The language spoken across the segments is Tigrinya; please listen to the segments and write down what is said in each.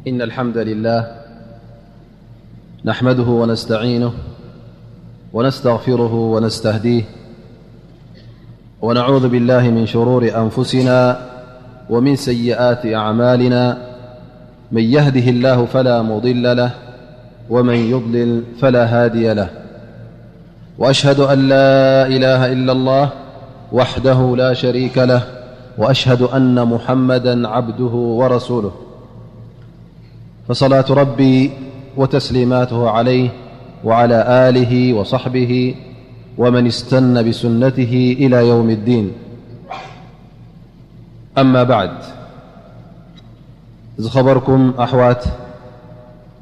إن الحمد لله نحمده ونستعينه ونستغفره ونستهديه، ونعوذ بالله من شرور أنفسنا ومن سيئات أعمالنا. من يهده الله فلا مضل له، ومن يضلل فلا هادي له. وأشهد أن لا إله إلا الله وحده لا شريك له، وأشهد أن محمدا عبده ورسوله. فصلاة ربي وتسليماته عليه وعلى آله وصحبه ومن استن بسنته إلى يوم الدين. أما بعد، ዝኸበርኩም ኣሕዋት፣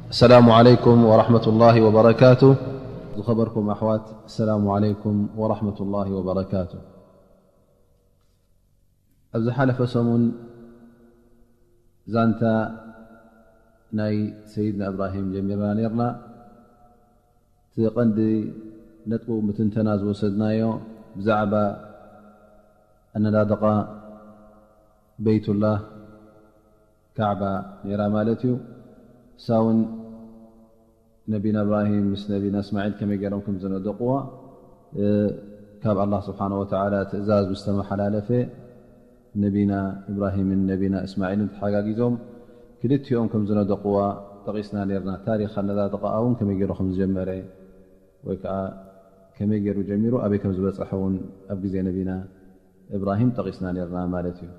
السلام عليكم ورحمة الله وبركاته. ዝኸበርኩም ኣሕዋት፣ السلام عليكم ورحمة الله وبركاته. ኣብ ዝሓለፈ ሰሙን ዛንታ ናይ ሰይድና እብራሂም ጀሚርና ነርና። እቲ ቀንዲ ነጥቡ ምትንተና ዝወሰድናዮ ብዛዕባ ኣነዳድቓ በይቱላህ ካዕባ ነይራ ማለት እዩ። እሳ እውን ነቢና እብራሂም ምስ ነቢና እስማዒል ከመይ ገይሮም ከም ዝነደቕዋ፣ እ፣ ካብ ኣላህ ስብሓነ ወተዓላ ትእዛዝ ምስ ተመሓላለፈ፣ ነቢና እብራሂምን ነቢና እስማዒልን ተሓጋጊዞም ክልቲኦም ከም ዝነደቕዋ ጠቒስና ነርና። ታሪኽ ኣነዳድቓኣ እውን ከመይ ገይሩ ከም ዝጀመረ ወይ ከዓ ከመይ ገይሩ ጀሚሩ ኣበይ ከም ዝበፅሐ እውን ኣብ ግዜ ነቢና እብራሂም ጠቒስና ነርና ማለት እዩ።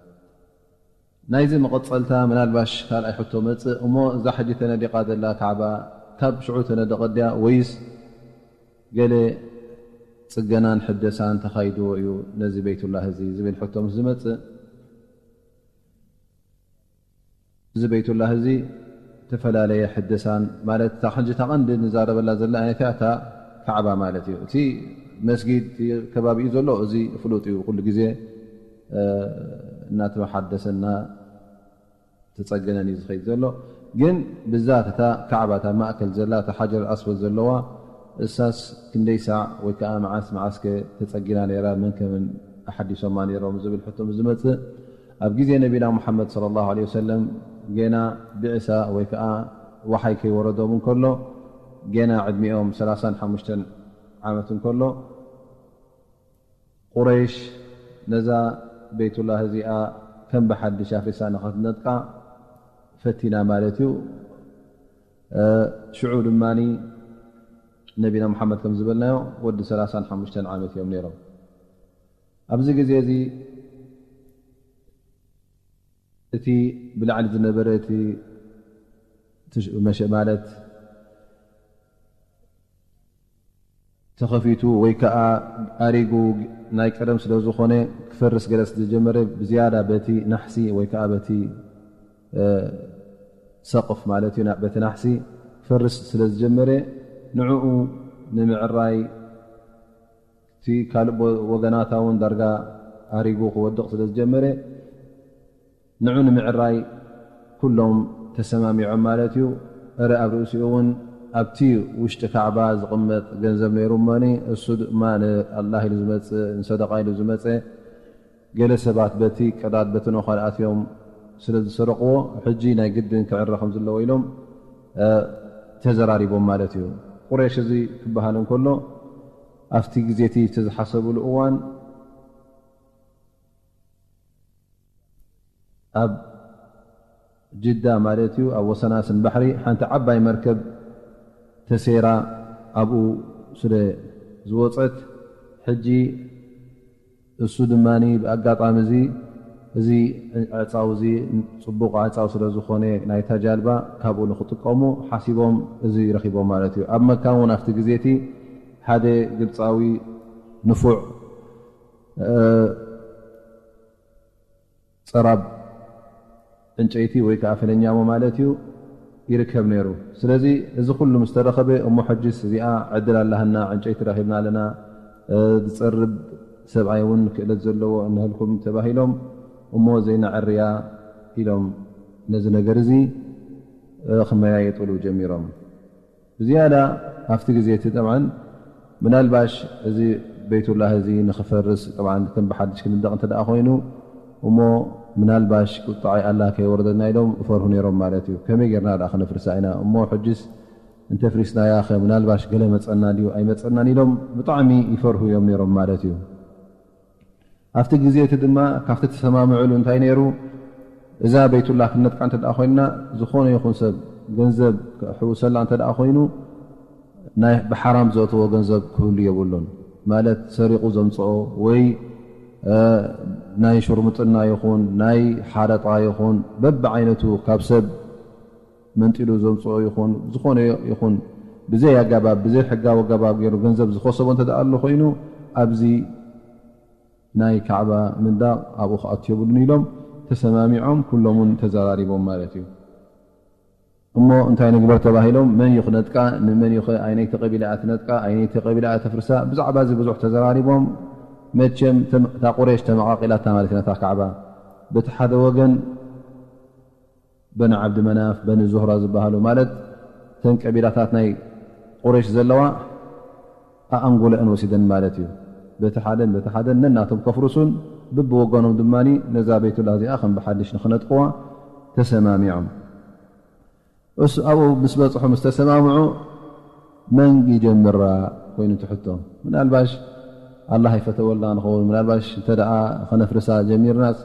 ናይዚ መቐጸልታ ምናልባሽ ካልኣይ ሕቶ መጽእ እሞ፣ እዛ ሕጂ ተነዲቓ ዘላ ካዕባ ካብ ሽዑ ተነደቐ ድያ ወይስ ገለ ጽገናን ሕደሳን ተኻይድዎ እዩ ነዚ ቤይቱላህ እዚ ዝብል ሕቶ ምስ ዝመጽእ፣ እዚ ቤይቱላህ እዚ ዝተፈላለየ ሕደሳን ማለት እታ ሕጂ እታ ቀንዲ ንዛረበላ ዘለና እታ ካዕባ ማለት እዩ። እቲ መስጊድ እቲ ከባቢኡ ዘሎ እዚ ፍሉጥ እዩ፣ ኩሉ ግዜ እናተመሓደሰ እናተጸገነን እዩ ዝኸይድ ዘሎ። ግን ብዛት እታ ካዕባ እታ ማእከል ዘላ እታ ሓጀር ኣስወድ ዘለዋ እሳስ ክንደይ ሳዕ ወይ ከዓ መዓስ መዓስከ ተጸጊና ነይራ፣ መን ከመን ኣሓዲሶማ ነይሮም ዝብል ሕቶ ምስ ዝመጽእ፣ ኣብ ግዜ ነቢና ሙሓመድ ሰለላሁ ዐለይሂ ወሰለም ጌና ብዕሳ ወይ ከዓ ወሓይ ከይወረዶም እንከሎ፣ ጌና ዕድሚኦም ሰላሳን ሓሙሽተን ዓመት እንከሎ፣ ቁረይሽ ነዛ ቤይቱላህ እዚኣ ከም ብሓድሽ ኣፍሪሳ ንኸትነጥቃ ፈቲና ማለት እዩ። ሽዑ ድማ ነቢና ሙሓመድ ከም ዝበልናዮ ወዲ ሰላሳን ሓሙሽተን ዓመት እዮም ነይሮም። ኣብዚ ግዜ እዚ እቲ ብላዕሊ ዝነበረ እቲ ትሽ-፣ መሸ-፣ ማለት ተኸፊቱ ወይ ከዓ ኣሪጉ ናይ ቀደም ስለ ዝኾነ ክፈርስ ገለ ስለ ዝጀመረ ብዝያዳ በቲ ናሕሲ ወይ ከዓ በቲ፣ እ፣ ሰቕፍ ማለት እዩ፣ ና-፣ በቲ ናሕሲ ክፈርስ ስለ ዝጀመረ ንዕኡ ንምዕራይ እቲ ካልእ ቦ-፣ ወገናታ እውን ዳርጋ ኣሪጉ ክወድቕ ስለ ዝጀመረ ንዑ ንምዕራይ ኩሎም ተሰማሚዖም ማለት እዩ። እረ ኣብ ርእሲኡ እውን ኣብቲ ውሽጢ ካዕባ ዝቕመጥ ገንዘብ ነይሩ እሞኒ፣ እሱ ድማ ንኣላህ ኢሉ ዝመጽእ፣ ንሰደቓ ኢሉ ዝመጸ፣ ገለ ሰባት በቲ ቀዳድ በቲ ነዃል ኣትዮም ስለ ዝሰረቕዎ፣ ሕጂ ናይ ግድን ክዕረ ከም ዘለዎ ኢሎም፣ እ፣ ተዘራሪቦም ማለት እዩ። ቁረይሽ እዚ ክበሃል እንከሎ፣ ኣብቲ ግዜ እቲ ዝሓሰብሉ እዋን፣ ኣብ ጅዳ ማለት እዩ፣ ኣብ ወሰናስን ባሕሪ ሓንቲ ዓባይ መርከብ ተሰይራ ኣብኡ ስለ ዝወጸት፣ ሕጂ እሱ ድማ ብኣጋጣሚ እዚ፣ እዚ ዕጻው እዚ ጽቡቕ ዕጻው ስለ ዝኾነ ናይታ ጃልባ ካብኡ ንኽጥቀሙ ሓሲቦም እዚ ረኺቦም ማለት እዩ። ኣብ መካ እውን ኣብቲ ግዜ እቲ ሓደ ግብጻዊ ንፉዕ፣ እ፣ ጸራብ ዕንጨይቲ ወይ ከዓ ፈለኛሞ ማለት እዩ ይርከብ ነይሩ። ስለዚ እዚ ኩሉ ምስ ተረኸበ፣ እሞ ሕጅስ እዚኣ ዕድል ኣላህና፣ ዕንጨይቲ ረኺብና ኣለና፣ እ፣ ዝጸርብ ሰብኣይ እውን ክእለት ዘለዎ እንሀልኩም ተባሂሎም፣ እሞ ዘይነዐርያ ኢሎም ነዚ ነገር እዚ፣ እ፣ ክመያየጥሉ ጀሚሮም። ብዝያዳ ኣብቲ ግዜ እቲ ጠብዓን ምናልባሽ እዚ ቤይቱላህ እዚ ንኽፈርስ ጠብዓን ከም ብሓድሽ ክንደቕ እንተ ደኣ ኮይኑ እሞ ምናልባሽ ቁጣዓይ ኣላ ከይወርደና ኢሎም ይፈርሁ ነይሮም ማለት እዩ። ከመይ ጌርና ደኣ ክነፍርሳ ኢና እሞ፣ ሕጅስ እንተፍሪስናያ ኸ ምናልባሽ ገለ መጸና ድዩ ኣይመጸናን ኢሎም ብጣዕሚ ይፈርሁ እዮም ነይሮም ማለት እዩ። ኣብቲ ግዜ እቲ ድማ ካብቲ ተሰማምዕሉ እንታይ ነይሩ፣ እዛ ቤቱላ ክንነጥቃ እንተ ደኣ ኮይንና፣ ዝኾነ ይኹን ሰብ ገንዘብ ክሕውሰላ እንተ ደኣ ኮይኑ፣ ናይ ብሓራም ዘእተዎ ገንዘብ ክህሉ የብሉን። ማለት ሰሪቑ ዘምጽኦ ወይ፣ እ፣ ናይ ሽርሙጥና ይኹን ናይ ሓረጣ ይኹን በብዓይነቱ ካብ ሰብ መንጢሉ ዘምጽኦ ይኹን፣ ዝኾነ ይኹን ብዘይ ኣገባብ፣ ብዘይ ሕጋዊ ኣገባብ ገይሩ ገንዘብ ዝኸሰቦ እንተ ደኣ ኣሎ ኮይኑ፣ ኣብዚ ናይ ካዕባ ምንዳቕ ኣብኡ ክኣቱ የብሉን ኢሎም ተሰማሚዖም፣ ኩሎም እውን ተዘራሪቦም ማለት እዩ። እሞ እንታይ ንግበር ተባሂሎም፣ መን እዩ ክነጥቃ፣ ንመን እዩ ኸ፣ ኣይነይቲ ቀቢላ እያ ትነጥቃ፣ ኣይነይቲ ቀቢላ እያ ተፍርሳ፣ ብዛዕባ እዚ ብዙሕ ተዘራሪቦም። መቸም ተም-፣ እታ ቁሬሽ ተመቓቒላታ ማለት እያ፣ ነታ ካዕባ። በቲ ሓደ ወገን በኒ ዓብዲ መናፍ፣ በኒ ዙህራ ዝበሃሉ፣ ማለት እተን ቀቢላታት ናይ ቁሬሽ ዘለዋ፣ ኣኣንጎለአን ወሲደን ማለት እዩ። በቲ ሓደን በቲ ሓደን ነናቶም ከፍርሱን፣ ብብወገኖም ድማ ነዛ ቤቱላ እዚኣ ከም ብሓድሽ ንኽነጥቅዋ ተሰማሚዖም። እሱ ኣብኡ ምስ በጽሑ፣ ምስ ተሰማምዑ፣ መን ይጀምራ ኮይኑ ትሕቶ። ምናልባሽ ኣላህ ይፈተወልና ንኸውን። ምናልባሽ እንተ ደኣ ኸነፍርሳ ጀሚርናስ፣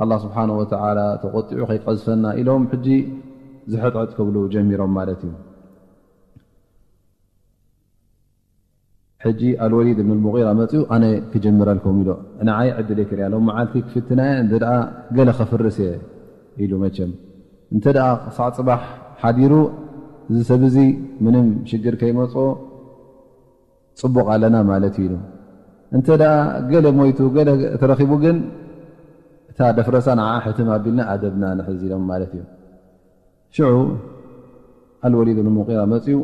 ኣላህ ስብሓነሁ ወተዓላ ተቖጢዑ ከይቀዝፈና ኢሎም፣ ሕጂ ዝሕጥሕጥ ክብሉ ጀሚሮም ማለት እዩ። ሕጂ ኣልወሊድ እብን ሙጊራ መጺኡ፣ ኣነ ክጅምረልኩም ኢሉ፣ ንዓይ ዕድል ክሪያ፣ ሎም መዓልቲ ክፍትና እየ፣ እንተ ደኣ ገለ ከፍርስ እየ ኢሉ። መቸም እንተ ደኣ ክሳዕ ጽባሕ ሓዲሩ፣ እዚ ሰብ እዚ ምንም ሽግር ከይመጾ ጽቡቕ ኣለና ማለት እዩ ኢሉ። እንተ ደኣ ገለ ሞይቱ፣ ገለ ተረኺቡ ግን፣ እታ ደፍረሳ ንዓ ሕትም ኣቢልና ኣደብና ንሕዝ ኢሎም ማለት እዩ። ሽዑ ኣልወሊድ ብን ሙጊራ መጺኡ፣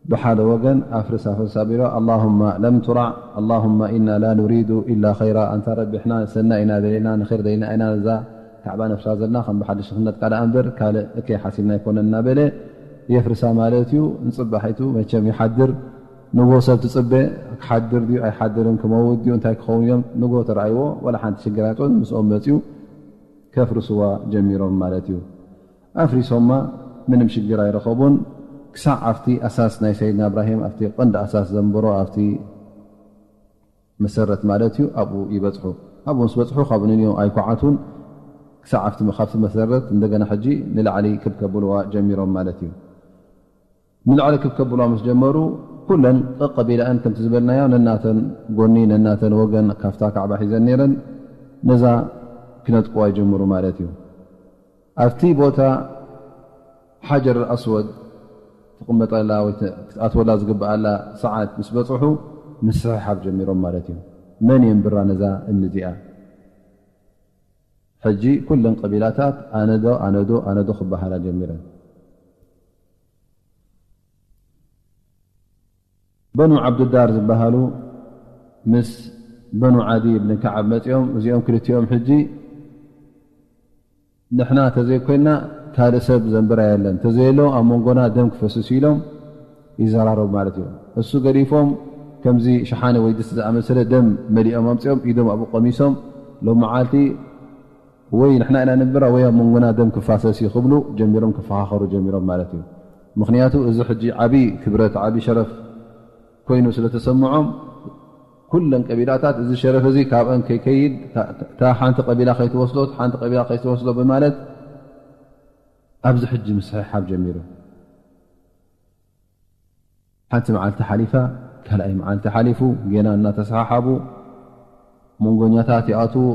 ብሓደ ወገን ኣፍርስ ኣፍርስ ኣቢሎ፣ ኣላሁመ ለም ቱራዕ፣ ኣላሁመ ኢና ላ ኑሪዱ ኢላ ኸይራ፣ ኣንታ ረቢ፣ ሕና ሰናይ ኢና ደሊና፣ ንኸይር ደሊና ኢና፣ እዛ ካዕባ ነፍርሳ ዘለና፣ ከም ብሓድሽ ክንነጥቃ ደኣ እምበር፣ ካልእ እከይ ሓሲብና ኣይኮነን እናበለ የፍርሳ ማለት እዩ። ንጽባሒቱ መቸም ይሓድር፣ ንጎ ሰብ ትጽበ፣ ክሓድር ድዩ ኣይሓድርን፣ ክመውት ድዩ እንታይ ክኸውን እዮም፣ ንጎ ተረኣይዎ፣ ዋላ ሓንቲ ሽግር ኣይኮን፣ ምስኦም መጺኡ ከፍርስዋ ጀሚሮም ማለት እዩ። ኣፍሪሶማ፣ ምንም ሽግር ኣይረኸቡን። ክሳዕ ኣብቲ ኣሳስ ናይ ሰይድና እብራሂም፣ ኣብቲ ቀንዲ ኣሳስ ዘንበሮ፣ ኣብቲ መሰረት ማለት እዩ፣ ኣብኡ ይበጽሑ። ኣብኡ ምስ በጽሑ፣ ካብኡ ንንዮም ኣይኳዓቱን። ክሳዕ ኣብቲ፣ ካብቲ መሰረት እንደገና ሕጂ ንላዕሊ ክብ ከብልዋ ጀሚሮም ማለት እዩ። ንላዕሊ ክብ ከብልዋ ምስ ጀመሩ፣ ኩለን ቀቀቢላእን ከምቲ ዝበልናዮ ነናተን ጎኒ፣ ነናተን ወገን ካብታ ካዕባ ሒዘን ነይረን፣ ነዛ ክነጥቅዋ ይጀምሩ ማለት እዩ። ኣብቲ ቦታ ሓጀር ኣስወድ ትቕመጠላ ወይ ተ-፣ ክትኣትወላ ዝግብኣላ ሰዓት ምስ በጽሑ፣ ምስሕሓብ ጀሚሮም ማለት እዩ። መን የንብራ ነዛ እምኒ እዚኣ? ሕጂ ኩለን ቀቢላታት ኣነዶ፣ ኣነዶ፣ ኣነዶ ክበሃላ ጀሚረን። በኑ ዓብዱዳር ዝበሃሉ ምስ በኑ ዓዲ ብን ከዓብ መጺኦም፣ እዚኦም ክልቲኦም ሕጂ ንሕና ተዘይኮይና ካልእ ሰብ ዘንብራ የለን፣ ተዘየሎ ኣብ መንጎና ደም ክፈስስ ኢሎም ይዘራረቡ ማለት እዩ። እሱ ገዲፎም ከምዚ ሸሓነ ወይ ድስቲ ዝኣመሰለ ደም መሊኦም ኣምጺኦም ኢዶም ኣብኡ ቀሚሶም፣ ሎም መዓልቲ ወይ ንሕና ኢና ንብራ ወይ ኣብ መንጎና ደም ክፋሰስ እዩ ክብሉ ጀሚሮም፣ ክፈኻኸሩ ጀሚሮም ማለት እዩ። ምኽንያቱ እዚ ሕጂ ዓቢ ክብረት፣ ዓቢ ሸረፍ ኮይኑ ስለ ተሰምዖም፣ ኩለን ቀቢላታት እዚ ሸረፍ እዚ ካብአን ከይከይድ፣ እታ፣ እታ ሓንቲ ቀቢላ ከይትወስዶ፣ እታ ሓንቲ ቀቢላ ከይትወስዶ ብማለት ኣብዚ ሕጂ ምስሕሓብ ጀሚሩ። ሓንቲ መዓልቲ ሓሊፋ፣ ካልኣይ መዓልቲ ሓሊፉ፣ ጌና እናተሰሓሓቡ፣ መንጎኛታት ይኣትዉ፣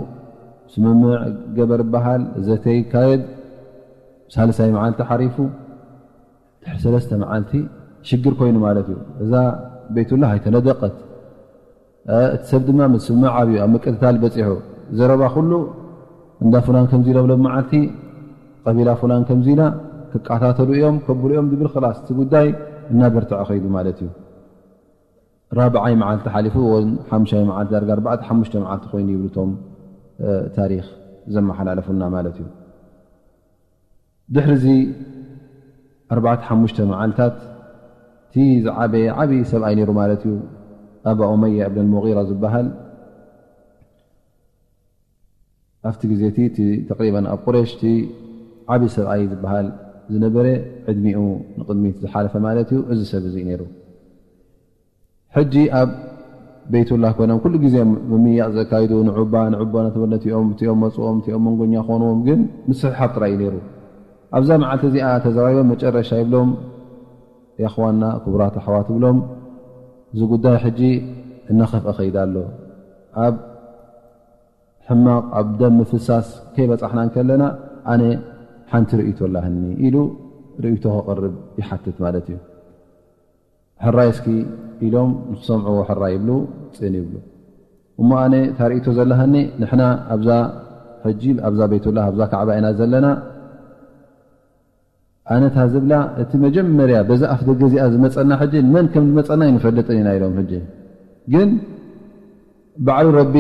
ስምምዕ ገበር ይበሃል፣ ዘተ ይካየድ። ሳልሳይ መዓልቲ ሓሊፉ፣ ድሕሪ ሰለስተ መዓልቲ ሽግር ኮይኑ ማለት እዩ። እዛ ቤቱላህ ኣይተነደቀት። እ፣ እቲ ሰብ ድማ ምስምዕ ኣብዩ፣ ኣብ ምቅትታል በጺሑ። ዘረባ ኩሉ እንዳ ፍላን ከምዚ ኢሎም ሎም መዓልቲ፣ ቀቢላ ፍላን ከምዚ ኢላ፣ ክቃታተሉ እዮም፣ ከብሉ እዮም ዝብል፣ ኸላስ እቲ ጉዳይ እናበርትዐ ኸይዱ ማለት እዩ። ራብዓይ መዓልቲ ሓሊፉ፣ ወን ሓሙሻይ መዓልቲ፣ ዳርጋ ኣርባዕተ ሓሙሽተ መዓልቲ ኮይኑ ይብሉ እቶም፣ እ፣ ታሪኽ ዘመሓላለፉና ማለት እዩ። ድሕሪ እዚ ኣርባዕተ ሓሙሽተ መዓልታት፣ እቲ ዝዓበየ ዓብዪ ሰብኣይ ነይሩ ማለት እዩ፣ ኣባ ኡመያ እብን ሙጊራ ዝበሃል። ኣብቲ ግዜ እቲ ተቅሪበን ኣብ ቁሬሽ እቲ ዓብዪ ሰብኣይ ዝበሃል ዝነበረ፣ ዕድሚኡ ንቅድሚት ዝሓለፈ ማለት እዩ፣ እዚ ሰብ እዚ ነይሩ። ሕጂ ኣብ ቤይቱላ ኮይኖም ኩሉ ግዜ ምምያቕ ዘካይዱ፣ ንዑባ ንዑቦ ነትብል፣ ነቲኦም እቲኦም መፅኦም እቲኦም መንጎኛ ክኾንዎም፣ ግን ምስሕሓብ ጥራይ እዩ ነይሩ። ኣብዛ መዓልቲ እዚኣ ተዘራሪቦም መጨረሻ ይብሎም፣ ያኽዋና ክቡራት ኣሕዋት ይብሎም፣ እዚ ጉዳይ ሕጂ እናኸፍአ ከይዳ ኣሎ። ኣብ ሕማቕ ኣብ ደም ምፍሳስ ከይበጻሕና እንከለና ኣነ ሓንቲ ርእይቶ ኣላህኒ ኢሉ ርእይቶ ከቕርብ ይሓትት ማለት እዩ። ሕራይ እስኪ ኢሎም ንክሰምዕዎ ሕራይ ይብሉ፣ ጽን ይብሉ። እሞ ኣነ እታ ርእይቶ ዘለሃኒ ንሕና ኣብዛ ሕጂ ኣብዛ ቤቱላህ ኣብዛ ካዕባ ኢና ዘለና። ኣነ እታ ዝብላ እቲ መጀመርያ በዛ ኣፍ ደገ እዚኣ ዝመጸና ሕጂ መን ከም ዝመጸና ኣይንፈልጥን ኢና ኢሎም። ሕጂ ግን ባዕሉ ረቢ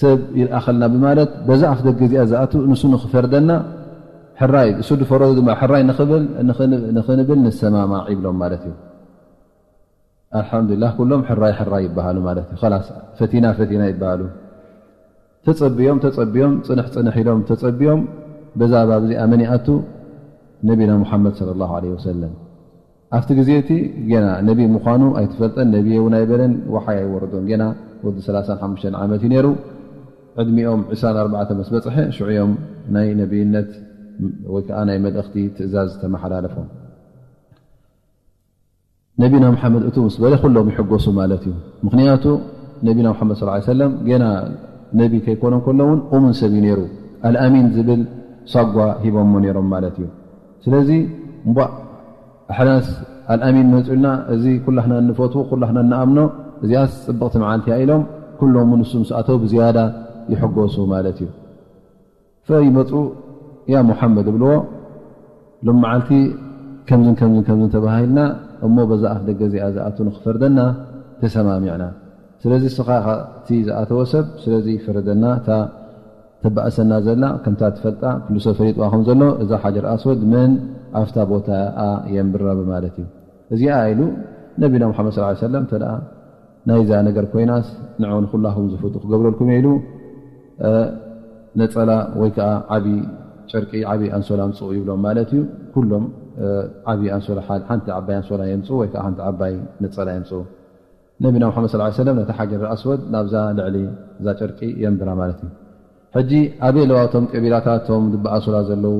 ሰብ ይልኣኸልና ብማለት በዛ ኣፍ ደገ እዚኣ ዝኣቱ ንሱ ንኽፈርደና ሕራይ እሱ ድፈረዶ ድማ ሕራይ ንኽብል ንኽንብል ንሰማማዕ ይብሎም ማለት እዩ። ኣልሓምዱሊላህ ኩሎም ሕራይ ሕራይ ይበሃሉ ማለት እዩ። ኸላስ ፈቲና ፈቲና ይበሃሉ። ተጸብዮም ተጸብዮም ጽንሕ ጽንሕ ኢሎም ተጸብዮም በዛ ባብ እዚኣ መን ይኣቱ? ነቢና ሙሓመድ ሰለላሁ ዐለይሂ ወሰለም። ኣብቲ ግዜ እቲ ገና ነቢ ምዃኑ ኣይትፈልጠን፣ ነቢ እውን ኣይበለን፣ ወሓይ ኣይወረዶን። ገና ወዲ ሰላሳን ሓሙሽተን ዓመት እዩ ነይሩ። ዕድሚኦም ዕስራን ኣርባዕተን ምስ በጽሐ ሽዑ እዮም ናይ ነቢይነት ወይ ከዓ ናይ መልእኽቲ ትእዛዝ ዝተመሓላለፎም። ነቢና መሓመድ እቱ ምስ በለ ኩሎም ይሕጎሱ ማለት እዩ። ምኽንያቱ ነቢና መሓመድ ሰለላሁ ዐለይሂ ወሰለም ገና ነቢ ከይኮነ እንከሎ እውን እሙን ሰብ እዩ ነይሩ። ኣልኣሚን ዝብል ሳጓ ሂቦሞ ነይሮም ማለት እዩ። ስለዚ እምቧእ ኣሕናስ ኣልኣሚን መፂኡልና፣ እዚ ኩላህና እንፈትዎ ኩላህና እንኣምኖ፣ እዚኣስ ፅብቕቲ መዓልቲ እያ ኢሎም ኩሎም ንሱ ምስ ኣተው ብዝያዳ ይሕጎሱ ማለት እዩ። ፈይመፁ ያ ሙሓመድ እብልዎ፣ ሎም መዓልቲ ከምዝን ከምዝን ከምዝን ተባሂልና እሞ በዛ ኣፍ ደገ እዚኣ ዝኣቱ ንክፈርደና ተሰማሚዕና። ስለዚ እስኻ ኢኻ እቲ ዝኣተወ ሰብ፣ ስለዚ ፍረደና። እታ ተባእሰና ዘላ ከምታ ትፈልጣ ኩሉ ሰብ ፈሊጥዋ ከም ዘሎ እዛ ሓጀር ኣስወድ መን ኣብታ ቦታ የንብራ ብማለት እዩ። እዚኣ ኢሉ ነቢና ሙሓመድ ሰለላሁ ዐለይሂ ወሰለም እንተ ደኣ ናይዛ ነገር ኮይናስ ንዑ ንኹላኹም ዝፍቱ ክገብረልኩም እየ ኢሉ ነፀላ ወይ ከዓ ዓቢ ጨርቂ ዓቢ ኣንሶላ ኣምፅኡ ይብሎም ማለት እዩ። ኩሎም ዓቢ ኣንሶላ ሓንቲ ዓባይ ኣንሶላ የምፅኡ ወይ ከዓ ሓንቲ ዓባይ ነፀላ የምፅኡ። ነቢና ሙሓመድ ሰለላሁ ዐለይሂ ወሰለም ነቲ ሓጀር ኣስወድ ናብዛ ልዕሊ እዛ ጨርቂ የንብራ ማለት እዩ። ሕጂ ኣበይ ኣለዋ እቶም ቀቢላታት እቶም ዝበኣሱላ ዘለዉ?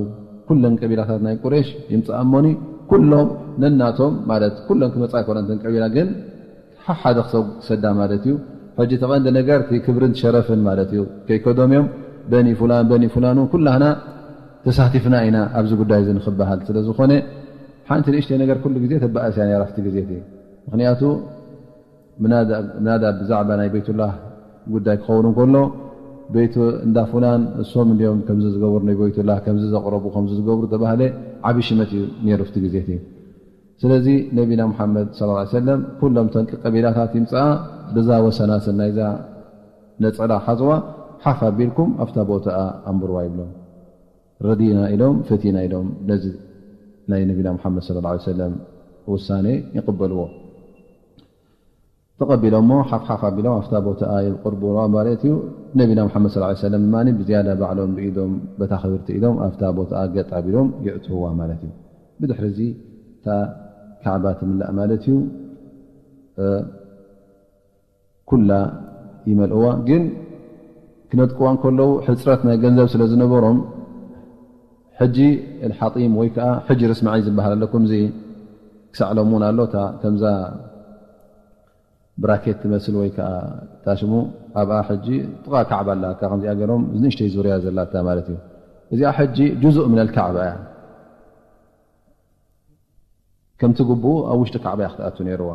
ኩለን ቀቢላታት ናይ ቁሬሽ ይምፅኣ እሞኒ ኩሎም ነናቶም ማለት ኩለን ክመፃ ኣይኮነን እተን ቀቢላ ግን ሓሓደ ክሰዳ ማለት እዩ። ሕጂ ተቐንዲ ነገር እቲ ክብርን ሸረፍን ማለት እዩ። ከይከዶም እዮም በኒ ፉላን በኒ ፉላን እውን ኩላህና ተሳቲፍና ኢና ኣብዚ ጉዳይ እዚ ንክበሃል ስለ ዝኾነ ሓንቲ ንእሽተይ ነገር ኩሉ ግዜ ተባእስ እያ ነይራ ኣብቲ ግዜ እቲ። ምክንያቱ ምናዳ ብዛዕባ ናይ ቤቱላህ ጉዳይ ክኸውን እንከሎ ቤቱ እንዳ ፉላን እሶም እንዲኦም ከምዚ ዝገብሩ ናይ ቤቱላህ ከምዚ ዘቕረቡ ከምዚ ዝገብሩ ተባህለ ዓቢ ሽመት እዩ ነይሩ ኣብቲ ግዜ እቲ። ስለዚ ነቢና ሙሓመድ ሰለላሁ ዐለይሂ ወሰለም ኩሎም ተን ቀቢላታት ይምፅኣ ብዛ ወሰናስን ናይዛ ነፀላ ሓዝዋ ሓፍ ኣቢልኩም ኣብታ ቦታኣ ኣንብርዋ ይብሎም። ረዲና ኢሎም ፈቲና ኢሎም ነዚ ናይ ነቢና ሙሓመድ ሰለላሁ ዐለይሂ ወሰለም ውሳኔ ይቕበልዎ። ተቐቢሎሞ ሓፍሓፍ ኣቢሎም ኣብታ ቦታኣ የቕርብዋ ማለት እዩ። ነቢና ሙሓመድ ሰለላሁ ዐለይሂ ወሰለም ድማ ብዝያዳ ባዕሎም ብኢዶም በታ ክብርቲ ኢዶም ኣብታ ቦታኣ ገጥ ኣቢሎም የእትውዋ ማለት እዩ። ብድሕሪ እዚ እታ ካዕባ ትምላእ ማለት እዩ። ኩላ ይመልእዋ። ግን ክነጥቅዋ እንከለዉ ሕፅረት ናይ ገንዘብ ስለ ዝነበሮም ሕጂ ልሓጢም ወይ ከዓ ሕጂ ርስማዒ ዝበሃል ኣሎ። ከምዚ ክሳዕ ሎም እውን ኣሎ። እታ ከምዛ ብራኬት ትመስል ወይ ከዓ እታ ሽሙ ኣብኣ ሕጂ ጥቓ ካዕባ ኣላ። እካ ከምዚኣ ገይሮም ንእሽተይ ዙርያ ዘላታ ማለት እዩ። እዚኣ ሕጂ ጁዙእ ምን ኣልካዕባ እያ። ከምቲ ግቡኡ ኣብ ውሽጢ ካዕባ እያ ክትኣቱ ነይርዋ።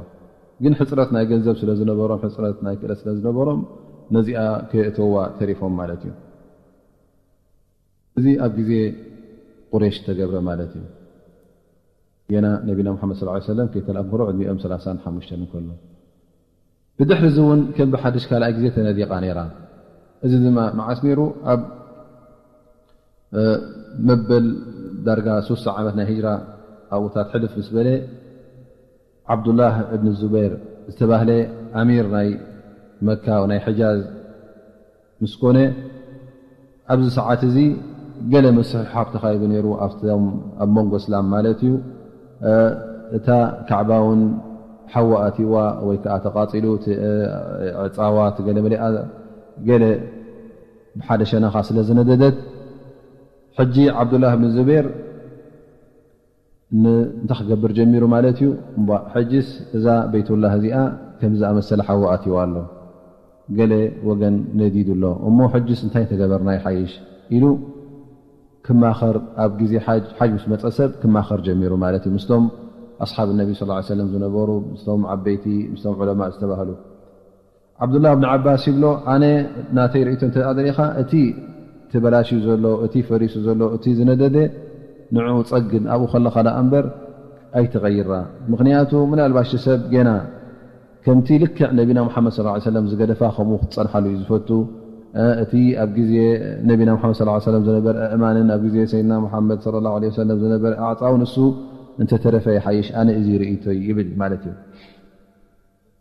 ግን ሕፅረት ናይ ገንዘብ ስለ ዝነበሮም፣ ሕፅረት ናይ ክእለት ስለ ዝነበሮም ነዚኣ ከየእተውዋ ተሪፎም ማለት እዩ። እዚ ኣብ ግዜ ቁሬሽ ዝተገብረ ማለት እዩ። ገና ነቢና ሙሓመድ ሰለላሁ ዐለይሂ ወሰለም ከይተላእኩ ከሎ ዕድሚኦም ሰላሳን ሓሙሽተን እንከሎ። ብድሕሪ እዚ እውን ከም ብሓድሽ ካልኣይ ግዜ ተነዲቓ ነይራ። እዚ ድማ መዓስ ነይሩ? ኣብ መበል ዳርጋ ሱሳ ዓመት ናይ ሂጅራ ኣብኡታት ሕልፍ ምስ በለ ዓብዱላህ እብን ዙበይር ዝተባህለ ኣሚር ናይ መካ ናይ ሕጃዝ ምስ ኮነ ኣብዚ ሰዓት እዚ ገለ ምስሕሓብ ተኻይዱ ነይሩ ኣብቶም ኣብ መንጎ እስላም ማለት እዩ። እታ ካዕባ እውን ሓዊ ኣትይዋ ወይ ከዓ ተቃፂሉ፣ እቲ ዕፃዋ፣ እቲ ገለ መሊኣ ገለ ብሓደ ሸነኻ ስለ ዝነደደት፣ ሕጂ ዓብዱላህ ብን ዙቤር እንታይ ክገብር ጀሚሩ ማለት እዩ? እምባ ሕጅስ እዛ ቤይቱላህ እዚኣ ከም ዝኣመሰለ ሓዊ ኣትይዋ ኣሎ፣ ገለ ወገን ነዲዱ ኣሎ። እሞ ሕጅስ እንታይ ተገበርና ይሓይሽ ኢሉ ክማኸር፣ ኣብ ግዜ ሓጅ፣ ሓጅ ምስ መጸ ሰብ ክማኸር ጀሚሩ ማለት እዩ። ምስቶም ኣስሓብ ነቢ ሰለላሁ ዐለይሂ ወሰለም ዝነበሩ፣ ምስቶም ዓበይቲ፣ ምስቶም ዑለማእ ዝተባህሉ። ዓብዱላህ ብን ዓባስ ይብሎ፣ ኣነ ናተይ ርእይቶ እንተ ደኣ ደሊኻ፣ እቲ ተበላሽዩ ዘሎ፣ እቲ ፈሪሱ ዘሎ፣ እቲ ዝነደደ ንዕኡ ጸግን፣ ኣብኡ ከለኻ ደኣ እምበር ኣይትቐይራ። ምኽንያቱ ምናልባሽ እቲ ሰብ ጌና ከምቲ ልክዕ ነቢና ሙሓመድ ሰለላሁ ዐለይሂ ወሰለም ዝገደፋ ከምኡ ክትጸንሓሉ እዩ ዝፈቱ። እ፣ እቲ ኣብ ግዜ ነቢና ሙሓመድ ሰለላሁ ዐለይሂ ወሰለም ዝነበረ ኣእማንን ኣብ ግዜ ሰይድና ሙሓመድ ሰለላሁ ዐለይሂ ወሰለም ዝነበረ ኣዕጻውን እሱ እንተተረፈ ይሓይሽ፣ ኣነ እዚ ርእይቶይ ይብል ማለት እዩ።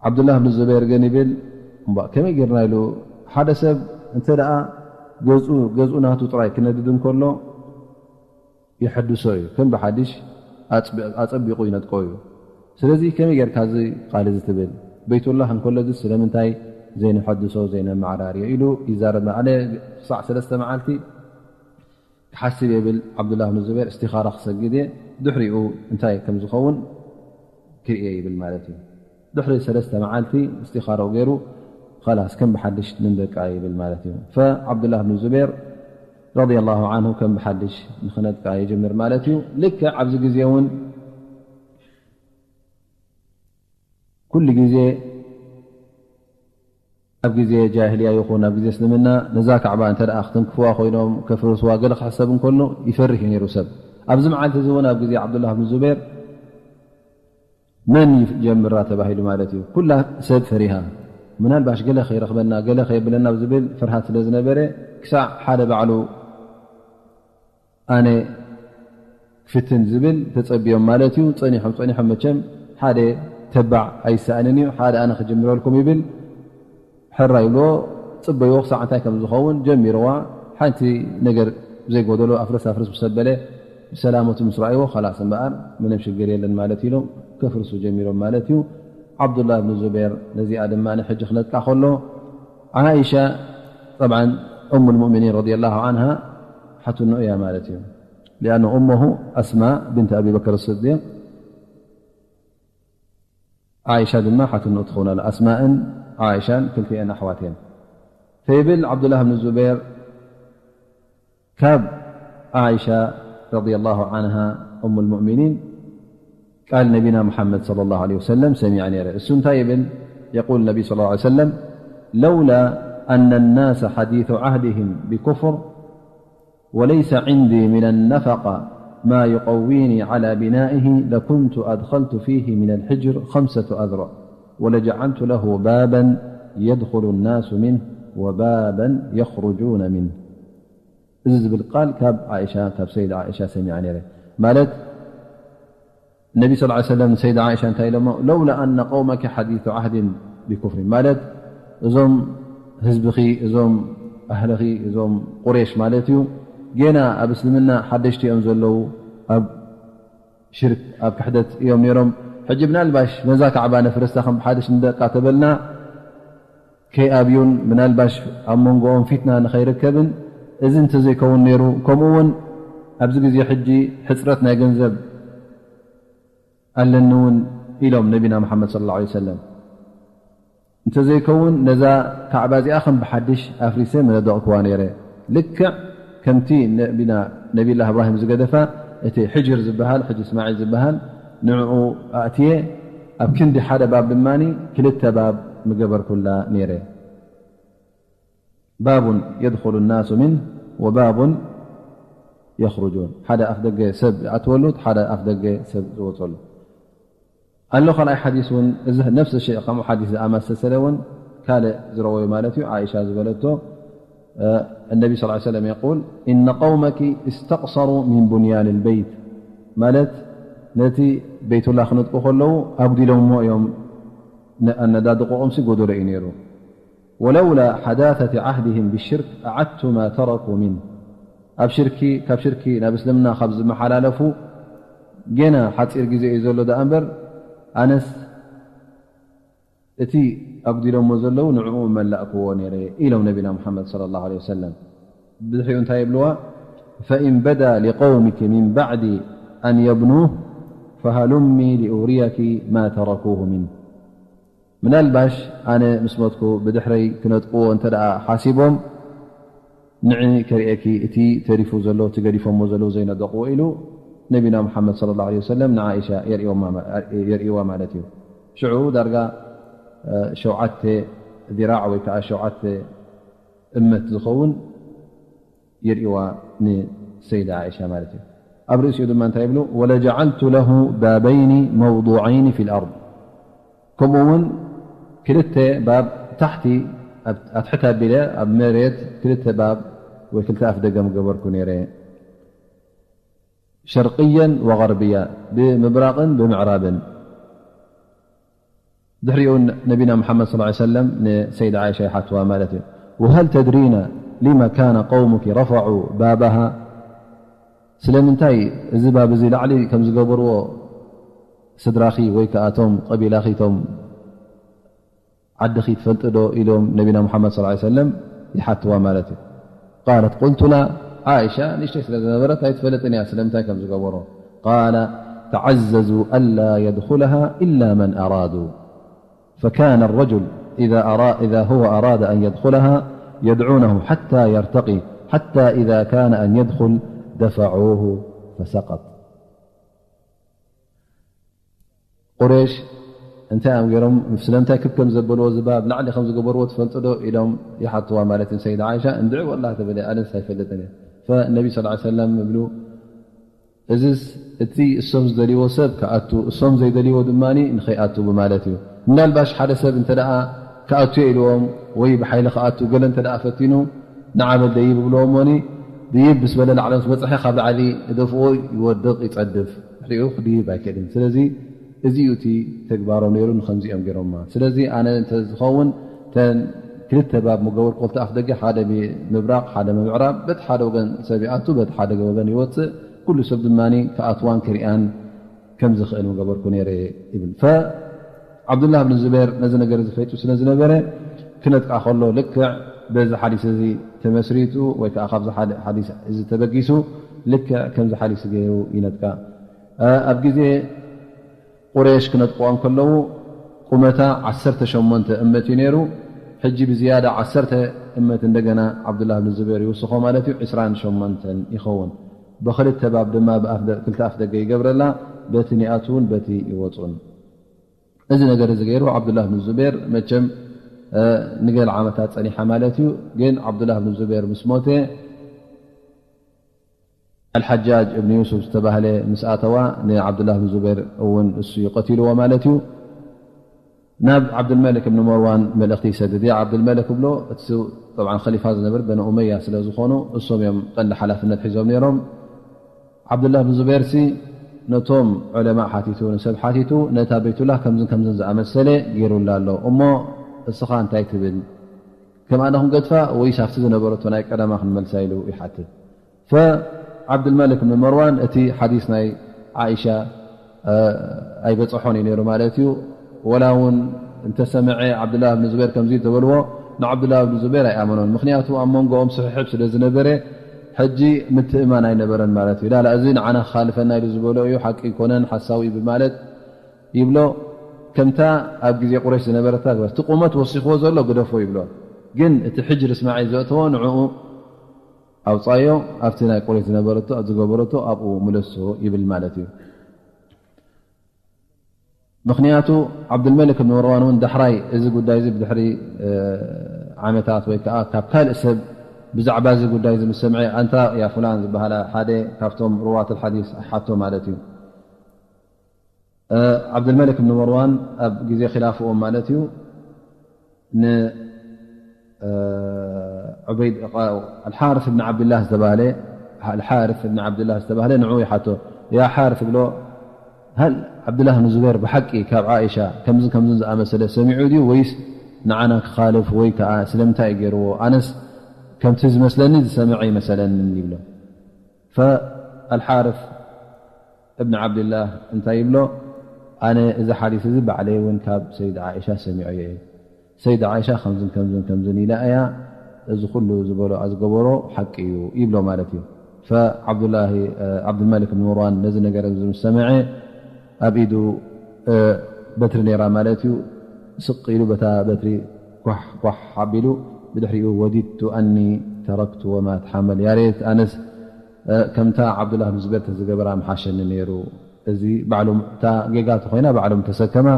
ዓብዱላህ ብን ዙበይር ግን ይብል፣ እምባ ከመይ ጌርና ኢሉ፣ ሓደ ሰብ እንተ ደኣ ገዝኡ፣ ገዝኡ ናቱ ጥራይ ክነድድ እንከሎ ይሐድሶ እዩ፣ ከም ብሓድሽ ኣጽቢ-፣ ኣጸቢቑ ይነጥቆ እዩ። ስለዚ ከመይ ጌርካ እዚ ቃል እዚ ትብል? በይቱላህ እንከሎ እዚ ስለምንታይ ዘይንሐድሶ፣ ዘይነመዓራርዮ ኢሉ ይዛረብ። ኣነ ክሳዕ ሰለስተ መዓልቲ ክሓስብ የብል። ዓብዱላህ ብን ዙበይር እስቲኻራ ክሰግድ እየ፣ ድሕሪኡ እንታይ ከም ዝኸውን ክርእየ ይብል ማለት እዩ። ድሕሪ ሰለስተ መዓልቲ እስቲኻራኡ ገይሩ፣ ኸላስ ከም ብሓድሽ ንንደቃ ይብል ማለት እዩ። ፈዓብዱላህ ብን ዙበይር ረዲየላሁ ዓንሁ ከም ብሓድሽ ንኽነጥቃ ይጅምር ማለት እዩ። ልክዕ ኣብዚ ግዜ እውን ኩሉ ግዜ ኣብ ግዜ ጃሂልያ ይኹን ኣብ ግዜ እስልምና ነዛ ካዕባ እንተ ደኣ ክትንክፍዋ ኮይኖም ከፍርስዋ ገለ ክሕሰብ እንከሎ ይፈርህ እዩ ነይሩ ሰብ። ኣብዚ መዓልቲ እዚ እውን ኣብ ግዜ ዓብዱላህ ብን ዙበይር መን ይጀምራ ተባሂሉ ማለት እዩ። ኩላ ሰብ ፈሪሃ፣ ምናልባሽ ገለ ከይረኽበና፣ ገለ ከየብለና ዝብል ፍርሃት ስለ ዝነበረ፣ ክሳዕ ሓደ ባዕሉ ኣነ ክፍትን ዝብል ተጸብዮም ማለት እዩ። ጸኒሖም ጸኒሖም መቸም ሓደ ተባዕ ኣይሰኣንን እዩ፣ ሓደ ኣነ ክጅምረልኩም ይብል። ሕራ ይብልዎ፣ ጽበይዎ ክሳዕ እንታይ ከም ዝኸውን ጀሚርዋ። ሓንቲ ነገር ዘይጎደሎ ኣፍርስ ኣፍርስ ምስ ኣበለ ብሰላመቱ ምስ ረኣይዎ፣ ኸላስ እምበኣር ምንም ሽግር የለን ማለት ኢሎም ከፍርሱ ጀሚሮም ማለት እዩ። ዓብዱላህ ብን ዙበይር ነዚኣ ድማ ሕጂ ክነጥቃ ከሎ፣ ዓኢሻ ጠብዓን እሙ ልሙእሚኒን ረዲየላሁ ዓንሃ ሓትኖ እያ ማለት እዩ። ሊኣነ እሞሁ ኣስማ ብንት ኣቢ በክር ስዲቅ፣ ዓኢሻ ድማ ሓትኖ ትኸውን ኣላ። ኣስማእን ዓኢሻን ክልቲኤን ኣሕዋት እየን። ፈይብል ዓብዱላህ ብን ዙበይር፣ ካብ ዓኢሻ ረዲየላሁ ዓንሃ እሙ ልሙእሚኒን ቃል ነቢና ሙሓመድ ሰለላሁ ዐለይሂ ወሰለም ሰሚዐ ነይረ። እሱ እንታይ ይብል? የቁል ነቢ ሰለላሁ ዐለይሂ ወሰለም፣ ለውላ ኣነ ናሰ ሐዲሱ ዓህድህም ቢኩፍር ወለይሰ ዒንዲ ሚነ ነፈቃ ማ ዩቀዊኒ ዐላ ቢናኢሂ ለኩንቱ ኣድኸልቱ ፊሂ ሚነል ሕጅር ኸምሰቱ ኣዝሩዕ ወለጀዐልቱ ለሁ ባበን የድኹሉ ናሱ ሚንህ ወባበን የኽሩጁነ ሚንህ። እዚ ዝብል ቃል ካብ ዓኢሻ፣ ካብ ሰይድ ዓኢሻ ሰሚዐ ነይረ። ማለት ነቢ ሰለላሁ ዐለይሂ ወሰለም ንሰይድ ዓኢሻ እንታይ ኢሎሞ? ለውላ ኣነ ቀውመኪ ሐዲሱ ዓህድን ቢኩፍሪን፣ ማለት እዞም ህዝብኺ፣ እዞም ኣህልኺ፣ እዞም ቁሬሽ ማለት እዩ፣ ጌና ኣብ እስልምና ሓደሽቲ እዮም ዘለዉ፣ ኣብ ሽርክ፣ ኣብ ክሕደት እዮም ነይሮም። ሕጂ ምናልባሽ ነዛ ካዕባ ነፍርስታ ከም ብሓድሽ ንደቃ ተበልና ከይኣብዩን ምናልባሽ ኣብ መንጎኦም ፊትና ንኸይርከብን እዚ እንተዘይከውን ነይሩ፣ ከምኡ እውን ኣብዚ ግዜ ሕጂ ሕፅረት ናይ ገንዘብ ኣለኒ እውን ኢሎም ነቢና መሓመድ ሰለላሁ ዐለይሂ ወሰለም። እንተዘይከውን ነዛ ካዕባ እዚኣ ከም ብሓድሽ ኣፍሪሰ መነደቕክዋ ነይረ። ልክዕ ከምቲ ነቢና ነቢላ እብራሂም ዝገደፋ፣ እቲ ሕጅር ዝበሃል፣ ሕጅ እስማዒል ዝበሃል፣ ንዕኡ ኣእትየ ኣብ ክንዲ ሓደ ባብ ድማ ክልተ ባብ ምገበርኩላ ነይረ። ባቡን የድኹሉ ናሱ ሚንህ ወባቡን የኽሩጁን፣ ሓደ ኣፍ ደገ ሰብ ዝኣትወሉ፣ ሓደ ኣፍ ደገ ሰብ ዝወፀሉ ኣሎ። ካልኣይ ሓዲስ እውን እዚ ነፍሲ ሸይ ከምኡ ሓዲስ ዝኣመሰሰለ እውን ካልእ ዝረወዩ ማለት እዩ። ዓኢሻ ዝበለቶ፣ እ፣ النبي صلى الله عليه وسلم يقول إن قومك استقصروا من بنيان البيت، ማለት ነቲ ቤቱላ ክነጥቁ ከለዉ ኣጉዲሎሞ እዮም፣ ነ-፣ ኣነዳድቆኦምሲ ጎደሎ እዩ ነይሩ። ولولا حداثة عهدهم بالشرك أعدت ما تركوا منه. ኣብ ሽርኪ፣ ካብ ሽርኪ ናብ እስልምና ካብ ዝመሓላለፉ ገና ሓፂር ግዜ እዩ ዘሎ ደኣ እምበር፣ ኣነስ እቲ ኣጉዲሎሞ ዘለዉ ንዕኡ መላእክዎ ነይረ ኢሎም ነቢና ሙሓመድ ሰለላሁ ዐለይሂ ወሰለም። ብድሕሪኡ እንታይ ይብልዋ? فإن بدا لقومك من بعدي أن يبنوه فهلمي لأريك ما تركوه منه. ምናልባሽ ኣነ ምስ ሞትኩ ብድሕረይ ክነጥቅዎ እንተ ደኣ ሓሲቦም፣ ንዒ ከርእየኪ እቲ ተሪፉ ዘሎ፣ እቲ ገዲፎሞ ዘለዉ ዘይነደቕዎ ኢሉ ነቢና ሙሓመድ ሰለላሁ ዐለይሂ ወሰለም ንዓኢሻ የርእይዋ ማ-፣ የርእይዋ ማለት እዩ። ሽዑ ዳርጋ ሸውዓተ ዚራዕ ወይ ከዓ ሸውዓተ እመት ዝኸውን የርእይዋ ንሰይዳ ዓኢሻ ማለት እዩ። ኣብ ርእሲኡ ድማ እንታይ ይብሉ? ولجعلت له بابين موضوعين في الأرض። ከምኡ እውን ክልተ ባብ ታሕቲ ኣብ ኣትሕት ኣቢለ ኣብ መሬት ክልተ ባብ ወይ ክልተ ኣፍ ደገ ምገበርኩ ነይረ። شرقيا وغربيا፣ ብምብራቕን ብምዕራብን። ድሕሪኡ ነቢና ሙሓመድ ሰለላሁ ዐለይሂ ወሰለም ንሰይዳ ዓኢሻ ይሓትዋ ማለት እዩ። وهل تدرين لم كان قومك رفعوا بابها؟ ስለምንታይ እዚ ባብ እዚ ላዕሊ ከም ዝገበርዎ ስድራኺ ወይ ከኣ እቶም ቀቢላኺ እቶም ዓድኺ ትፈልጢ ዶ? ኢሎም ነቢና ሙሓመድ ሰለላሁ ዐለይሂ ወሰለም ይሓትዋ ማለት እዩ። قالت قلت لا، ዓኢሻ ንእሽተይ ስለ ዝነበረት ኣይትፈልጥን እያ ስለምንታይ ከም ዝገበሮ። قال تعززوا ألا يدخلها إلا من أرادوا، فكان الرجل إذا أرا-، إذا هو أراد أن يدخلها يدعونه حتى يرتقي، حتى إذا كان أن يدخل دفعوه فسقط. ቁሬሽ እንታይ እዮም ገይሮም? ስለምንታይ ክብ ከም ዘበልዎ፣ እዚ ባብ ላዕሊ ከም ዝገበርዎ ትፈልጡ ዶ? ኢሎም ይሓትዋ ማለት እዩ። ሰይዳ ዓይሻ እንድዒ ወላ ተበለ፣ ኣነስ ኣይፈልጥን እየ። ፈነቢ ሰለላሁ ዐለይሂ ወሰለም ይብሉ፣ እዚስ እቲ እሶም ዝደልይዎ ሰብ ክኣቱ፣ እሶም ዘይደልይዎ ድማ ንኸይኣቱ ብማለት እዩ። ምናልባሽ ሓደ ሰብ እንተ ደኣ ክኣቱ እየ ኢልዎም ወይ ብሓይሊ ክኣቱ ገለ እንተ ደኣ ፈቲኑ፣ ንዓ በል ደይብ ይብልዎ እሞኒ፣ ድይብ ምስ በለ ላዕሊ ምስ በጽሐ ካብ ላዕሊ እደፍኦ ይወድቕ፣ ይጸድፍ። ድሕሪኡ ክድይብ ኣይክእልን። ስለዚ እዚ እዩ እቲ ተግባሮም ነይሩ፣ ንኸምዚ እዮም ገይሮማ። ስለዚ ኣነ እንተ ዝኸውን እተን ክልተ ባብ ምገበርኩ፣ ክልተ ኣፍ ደገ፣ ሓደ ምብራቕ፣ ሓደ ምብዕራብ፣ በቲ ሓደ ወገን ሰብ ይኣቱ፣ በቲ ሓደ ወገን ይወጽእ፣ ኩሉ ሰብ ድማ ክኣትዋን ክሪኣን ከም ዝኽእል ምገበርኩ ነይረ ይብል። ፈ-፣ ዓብዱላህ ብን ዙበይር ነዚ ነገር እዚ ፈይጡ ስለ ዝነበረ ክነጥቃ ከሎ ልክዕ በዚ ሓዲስ እዚ ተመስሪቱ ወይ ከዓ ካብዚ ሓደ ሓዲስ እዚ ተበጊሱ ልክዕ ከምዚ ሓዲስ ገይሩ ይነጥቃ። እ፣ ኣብ ግዜ ቁሬሽ ክነጥቅዋ እንከለዉ ቁመታ ዓሰርተ ሸሞንተ እመት እዩ ነይሩ። ሕጂ ብዝያዳ ዓሰርተ እመት እንደገና ዓብዱላህ ብን ዙበይር ይውስኾ ማለት እዩ፣ ዕስራን ሸሞንተን ይኸውን። ብኽልተ ባብ ድማ ብኣፍ ደ-፣ ክልተ ኣፍ ደገ ይገብረላ፣ በቲ ንኣትውን በቲ ይወፁን። እዚ ነገር እዚ ገይሩ ዓብዱላህ ብን ዙቤር መቸም፣ እ፣ ንገለ ዓመታት ጸኒሓ ማለት እዩ። ግን ዓብዱላህ ብን ዙቤር ምስ ሞተ፣ ኣልሓጃጅ እብን ዩሱፍ ዝተባህለ ምስ ኣተዋ፣ ንዓብዱላህ ብን ዙቤር እውን እሱ ይቀትልዎ ማለት እዩ። ናብ ዓብዱልመሊክ እብን መርዋን መልእኽቲ ይሰድድ። ያ ዓብዱልመሊክ ብሎ፣ እቲ ጠብዓን ኸሊፋ ዝነበር በኒ ኡመያ ስለ ዝኾኑ፣ እሶም እዮም ቀንዲ ሓላፍነት ሒዞም ነይሮም። ዓብዱላህ ብን ዙበይርሲ ነቶም ዑለማእ ሓቲቱ፣ ንሰብ ሓቲቱ፣ ነታ ቤቱላህ ከምዝን ከምዝን ዝኣመሰለ ገይሩላ ኣሎ። እሞ እስኻ እንታይ ትብል? ከምኣ ዶ ክንገድፋ ወይስ ኣብቲ ዝነበረቶ ናይ ቀደማ ክንመልሳ? ኢሉ ይሓትት። ፈዓብዱልመሊክ ብን መርዋን እቲ ሓዲስ ናይ ዓኢሻ፣ እ፣ ኣይበጽሖን እዩ ነይሩ ማለት እዩ። ወላ እውን እንተሰምዐ ዓብዱላህ ብን ዙበይር ከምዚ ተበልዎ፣ ንዓብዱላህ ብን ዙበይር ኣይኣመኖን። ምኽንያቱ ኣብ መንጎኦም ስሕሕብ ስለ ዝነበረ፣ ሕጂ ምትእማን ኣይነበረን ማለት እዩ። ላላ፣ እዚ ንዓና ክኻልፈና ኢሉ ዝበሎ እዩ፣ ሓቂ ኣይኮነን፣ ሓሳዊ እዩ ብማለት ይብሎ። ከምታ ኣብ ግዜ ቁረይሽ ዝነበረታ ግበር፣ እቲ ቁመት ወሲኽዎ ዘሎ ግደፎ ይብሎ። ግን እቲ ሕጅር እስማዒል ዘእተዎ ንዕኡ ኣውጻዮ፣ ኣብቲ ናይ ቁረይሽ ዝነበረቶ፣ ዝገበረቶ ኣብኡ ምለሶ ይብል ማለት እዩ። ምኽንያቱ ዓብዱልመሊክ ብን መርዋን እውን ዳሕራይ እዚ ጉዳይ እዚ ብድሕሪ፣ እ፣ ዓመታት ወይ ከዓ ካብ ካልእ ሰብ ብዛዕባ እዚ ጉዳይ እዚ ምስ ሰምዐ፣ ኣንታ ያ ፍላን ዝበሃላ ሓደ ካብቶም ሩዋት ኣልሓዲስ ሓቶ ማለት እዩ። እ፣ ዓብዱልመሊክ ብን መርዋን ኣብ ግዜ ኺላፍኦም ማለት እዩ፣ ን፣ እ፣ ዑበይድ፣ ኣልሓርስ ብን ዓብድላህ ዝተባህለ፣ ኣልሓርስ ብን ዓብድላህ ዝተባህለ ንዕኡ ይሓቶ። ያ ሓርስ ብሎ፣ ሃል ዓብድላህ ብን ዙበይር ብሓቂ ካብ ዓኢሻ ከምዝን ከምዝን ዝኣመሰለ ሰሚዑ ድዩ ወይስ ንዓና ክኻልፍ ወይ ከዓ ስለምንታይ እዩ ገይርዎ? ኣነስ ከምቲ ዝመስለኒ ዝሰምዐ ይመሰለኒ ይብሎ። ፈኣልሓርፍ እብን ዓብድላህ እንታይ ይብሎ? ኣነ እዚ ሓዲስ እዚ ባዕለይ እውን ካብ ሰይድ ዓኢሻ ሰሚዖ እየ። ሰይድ ዓኢሻ ከምዝን ከምዝን ከምዝን ኢላ እያ፣ እዚ ኩሉ ዝበሎ ዝገበሮ ሓቂ እዩ ይብሎ ማለት እዩ። ፈዓብዱላሂ ዓብዱልመሊክ ብን መርዋን ነዚ ነገር እዚ ምስ ሰምዐ ኣብ ኢዱ በትሪ ነይራ ማለት እዩ። ስቕ ኢሉ በታ በትሪ ኳሕ ኳሕ ኣቢሉ፣ ብድሕሪኡ ወዲድቱ ኣኒ ተረክቱ ወማ ትሓመል፣ ያሬት ኣነስ ከምታ ዓብዱላህ ብን ዙቤር ተዝገበራ ምሓሸኒ ነይሩ። እዚ ባዕሎም እታ ጌጋ ተኮይና ባዕሎም ተሰከማ፣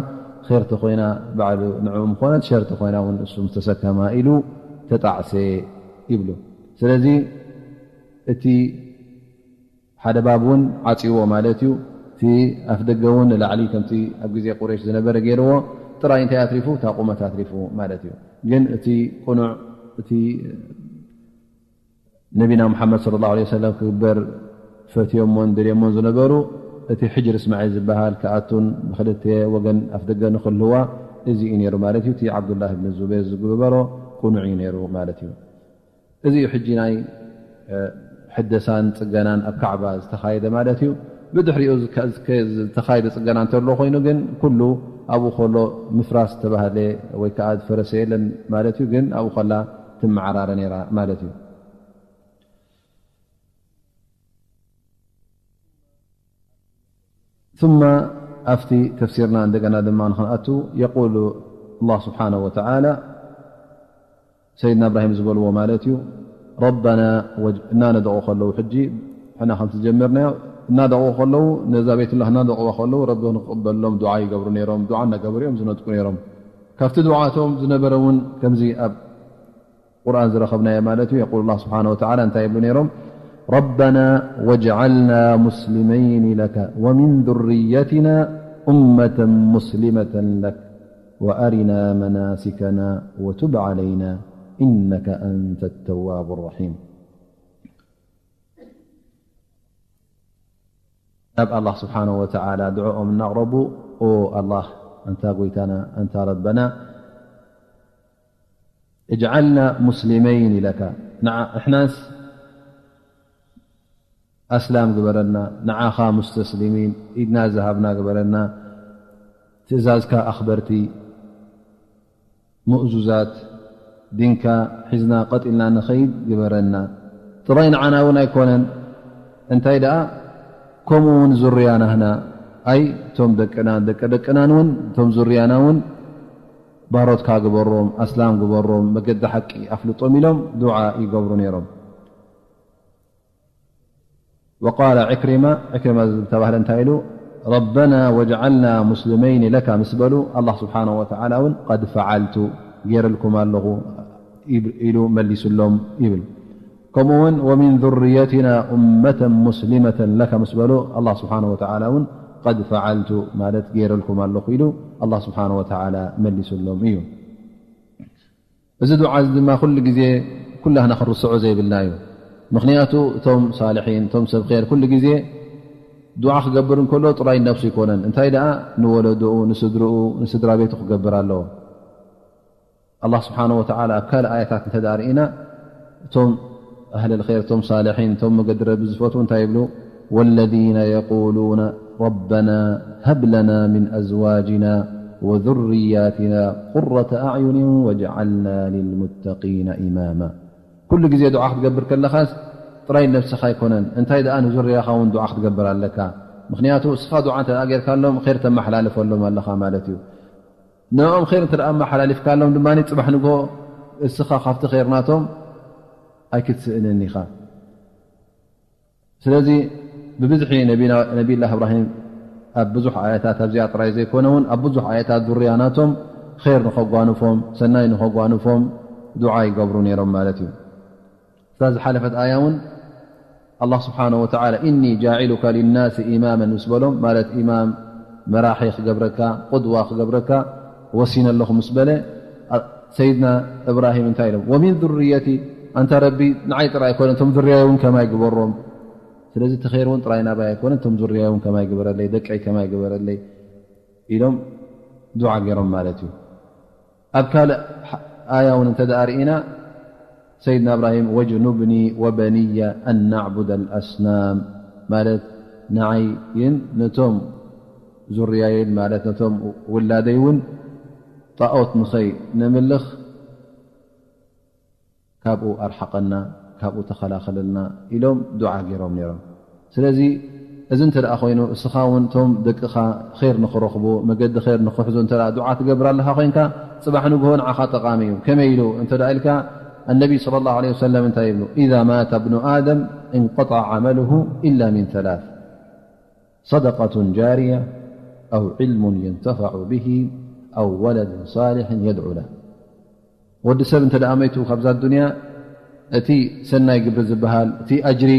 ር ተኮይና ባዕሉ ንዕኡ ምኮነት፣ ሸር ተኮይና እውን እሱ ተሰከማ ኢሉ ተጣዕሰ ይብሉ። ስለዚ እቲ ሓደ ባብ እውን ዓፅዎ ማለት እዩ። እቲ ኣፍ ደገ እውን ንላዕሊ ከምቲ ኣብ ግዜ ቁሬሽ ዝነበረ ገይርዎ፣ ጥራይ እንታይ ኣትሪፉ? እታ ቁመት ኣትሪፉ ማለት እዩ። ግን እቲ ቁኑዕ፣ እቲ ነቢና ሙሓመድ ሰለላሁ ዐለይሂ ወሰለም ክግበር ፈትዮሞን ደልዮሞን ዝነበሩ፣ እቲ ሕጅር እስማዒል ዝበሃል ክኣቱን ብክልተ ወገን ኣፍ ደገ ንክልህዋ፣ እዚ እዩ ነይሩ ማለት እዩ። እቲ ዓብዱላህ ብን ዙበይር ዝግበሮ ቁኑዕ እዩ ነይሩ ማለት እዩ። እዚ እዩ ሕጂ ናይ ሕደሳን ጽገናን ኣብ ካዕባ ዝተኻየደ ማለት እዩ። ብድሕሪኡ ዝተኻየደ ጽገና እንተሎ ኮይኑ ግን ኩሉ ኣብኡ ከሎ ምፍራስ ዝተባህለ ወይ ከዓ ዝፈረሰ የለን ማለት እዩ። ግን ኣብኡ ከላ ትመዓራረ ነይራ ማለት እዩ። ثم ኣብቲ ተፍሲርና እንደገና ድማ ንክንኣቱ የቁሉ الله سبحانه وتعالى ሰይድና እብራሂም ዝበልዎ ማለት እዩ። ረበና ወጅ እናነደቑ ከለዉ ሕጂ ሕና ከም ትጀመርናዮ እናደቑ ከለዉ ነዛ ቤትላህ እናደቑዋ ከለዉ ረቢ ንክቕበሎም ዱዓ ይገብሩ ነይሮም። ዱዓ እናገበሩ እዮም ዝነጥቁ ነይሮም። ካብቲ ዱዓቶም ዝነበረ እውን ከምዚ ኣብ ቁርኣን ዝረኸብናዮ ማለት እዩ። የቁል ላ ስብሓን ወተዓላ እንታይ ይብሉ ነይሮም? ረበና ወጅዓልና ሙስሊመይን ለካ ወሚን ذርየትና ኡመተን ሙስሊመተን ለክ ወአሪና መናሲከና ወቱብ ዓለይና ኢነከ አንተ ተዋቡ ረሒም። ናብ ኣላህ ስብሓነሁ ወተዓላ ድዕኦም እናቕረቡ፣ ኦ ኣላህ፣ ኣንታ ጎይታና፣ ኣንታ ረበና፣ እጅዓልና ሙስሊመይን ኢለካ፣ ንዓ-፣ እሕናስ ኣስላም ግበረና፣ ንዓኻ ሙስተስሊሚን፣ ኢድና ዝሃብና ግበረና፣ ትእዛዝካ ኣኽበርቲ፣ ምእዙዛት፣ ዲንካ ሒዝና ቀጥ ኢልና ንኸይድ ግበረና። ጥራይ ንዓና እውን ኣይኮነን፣ እንታይ ደኣ፣ ከምኡ እውን ዙርያ ናህና፣ ኣይ፣ እቶም ደቅናን ደቂ ደቅናን እውን፣ እቶም ዙርያና እውን ባሮትካ ግበሮም፣ ኣስላም ግበሮም፣ መገዲ ሓቂ ኣፍልጦም ኢሎም ዱዓ ይገብሩ ነይሮም። ወቃለ ዕክሪማ፣ ዕክሪማ ዝተባህለ እንታይ ኢሉ? ረበና ወጅዓልና ሙስሊመይን ለካ ምስ በሉ፣ ኣላህ ስብሓነሁ ወተዓላ እውን ቀድ ፈዓልቱ፣ ገይረልኩም ኣለኹ ኢብ-፣ ኢሉ መሊሱሎም ይብል። ከምኡ እውን ወሚን ذርየትና ኡመተን ሙስሊመተን ለካ ምስ በሉ፣ ኣላህ ስብሓነሁ ወተዓላ እውን ቀድ ፈዓልቱ ማለት ገይረልኩም ኣለኹ ኢሉ ኣላህ ስብሓነሁ ወተዓላ መሊሱሎም እዩ። እዚ ዱዓ እዚ ድማ ኩሉ ግዜ ኩላህና ክንርስዖ ዘይብልና እዩ። ምኽንያቱ እቶም ሳልሒን፣ እቶም ሰብ ኼር ኩሉ ግዜ ዱዓ ክገብር እንከሎ ጥራይ ነብሱ ይኮነን፣ እንታይ ደኣ ንወለዶኡ፣ ንስድርኡ፣ ንስድራ ቤቱ ክገብር ኣለዎ። ኣላህ ስብሓነሁ ወተዓላ ኣብ ካልእ ኣያታት እንተ ደኣ ርኢና፣ እቶም ኣህለል ኼር፣ እቶም ሳልሒን፣ እቶም መገዲ ረቢ ዝፈትዉ እንታይ ይብሉ? ወለዚነ የቁሉነ ረበና ሀብ ለና ሚን ኣዝዋጅና ወዙርያትና ቁረተ ኣዕዩንን ወጅዓልና ሊልሙተቂነ ኢማማ። ኩሉ ግዜ ዱዓ ክትገብር ከለኻስ ጥራይ ነብስኻ ኣይኮነን፣ እንታይ ደኣ ንዙርያኻ እውን ዱዓ ክትገብር ኣለካ። ምኽንያቱ እስኻ ዱዓ እንተ ደኣ ጌርካሎም ኼር ተመሓላልፈሎም ኣለኻ ማለት እዩ። ንዕኦም ኼር እንተ ደኣ ኣመሓላሊፍካሎም ድማ ጽባሕ ንግሆ እስኻ ካብቲ ኼር ናቶም ኣይክትስእንን ኢኻ። ስለዚ ብብዝሒ ነቢና-፣ ነቢይላህ እብራሂም ኣብ ብዙሕ ኣያታት ኣብዚኣ ጥራይ ዘይኮነ እውን ኣብ ብዙሕ ኣያታት ዙርያ ናቶም ኼር ንኸጓንፎም፣ ሰናይ ንኸጓንፎም ዱዓ ይገብሩ ነይሮም ማለት እዩ። እታ ዝሓለፈት ኣያ እውን ኣላህ ስብሓነሁ ወተዓላ፣ "ኢኒ ጃዒሉካ ሊናሲ ኢማመን" ምስ በሎም፣ ማለት ኢማም መራሒ ክገብረካ፣ ቁድዋ ክገብረካ ወሲነ ኣለኹ ምስ በለ፣ ኣ-፣ ሰይድና እብራሂም እንታይ ኢሎም? "ወሚን ዙርየቲ"፣ ኣንታ ረቢ፣ ንዓይ ጥራይ ኣይኮነን፣ እቶም ዙርያይ እውን ከማይ ግበሮም። ስለዚ እቲ ኸይር እውን ጥራይ ናባይ ኣይኮነን፣ እቶም ዙርያይ እውን ከማይ ግበረለይ፣ ደቀይ ከማይ ግበረለይ ኢሎም ዱዓ ገይሮም ማለት እዩ። ኣብ ካልእ ኣያ እውን እንተ ደኣ ርኢና፣ ሰይድና እብራሂም፣ "ወጅኑብኒ ወበንየ ኣን ናዕቡደ ኣልኣስናም" ማለት፣ ንዓይን ነቶም ዙርያይን ማለት ነቶም ውላደይ እውን ጣኦት ንኸይ ነምልኽ ካብኡ ኣርሓቐና፣ ካብኡ ተኸላኸለልና ኢሎም ዱዓ ገይሮም ነይሮም። ስለዚ እዚ እንተ ደኣ ኮይኑ፣ እስኻ እውን እቶም ደቅኻ ኼር ንኽረኽቡ፣ መገዲ ኼር ንኽሕዙ እንተ ደኣ ዱዓ ትገብር ኣለኻ ኮይንካ፣ ጽባሕ ንግሆ ንዓኻ ጠቓሚ እዩ። ከመይ ኢሉ እንተ ደኣ ኢልካ፣ ኣነቢ ሰለላሁ ዐለይሂ ወሰለም እንታይ ይብሉ? "ኢዛ ማተ ብኑ ኣደም እንቀጠዐ ዓመሉሁ ኢላ ሚን ሰላስ፣ ሰደቀቱን ጃርያ፣ ኣው ዕልሙን ዩንተፈዑ ብሂ፣ ኣው ወለድን ሳሊሕን የድዑ ለህ።" ወዲ ሰብ እንተ ደኣ መይቱ ካብዛ ዱንያ፣ እቲ ሰናይ ግብሪ ዝበሃል፣ እቲ ኣጅሪ፣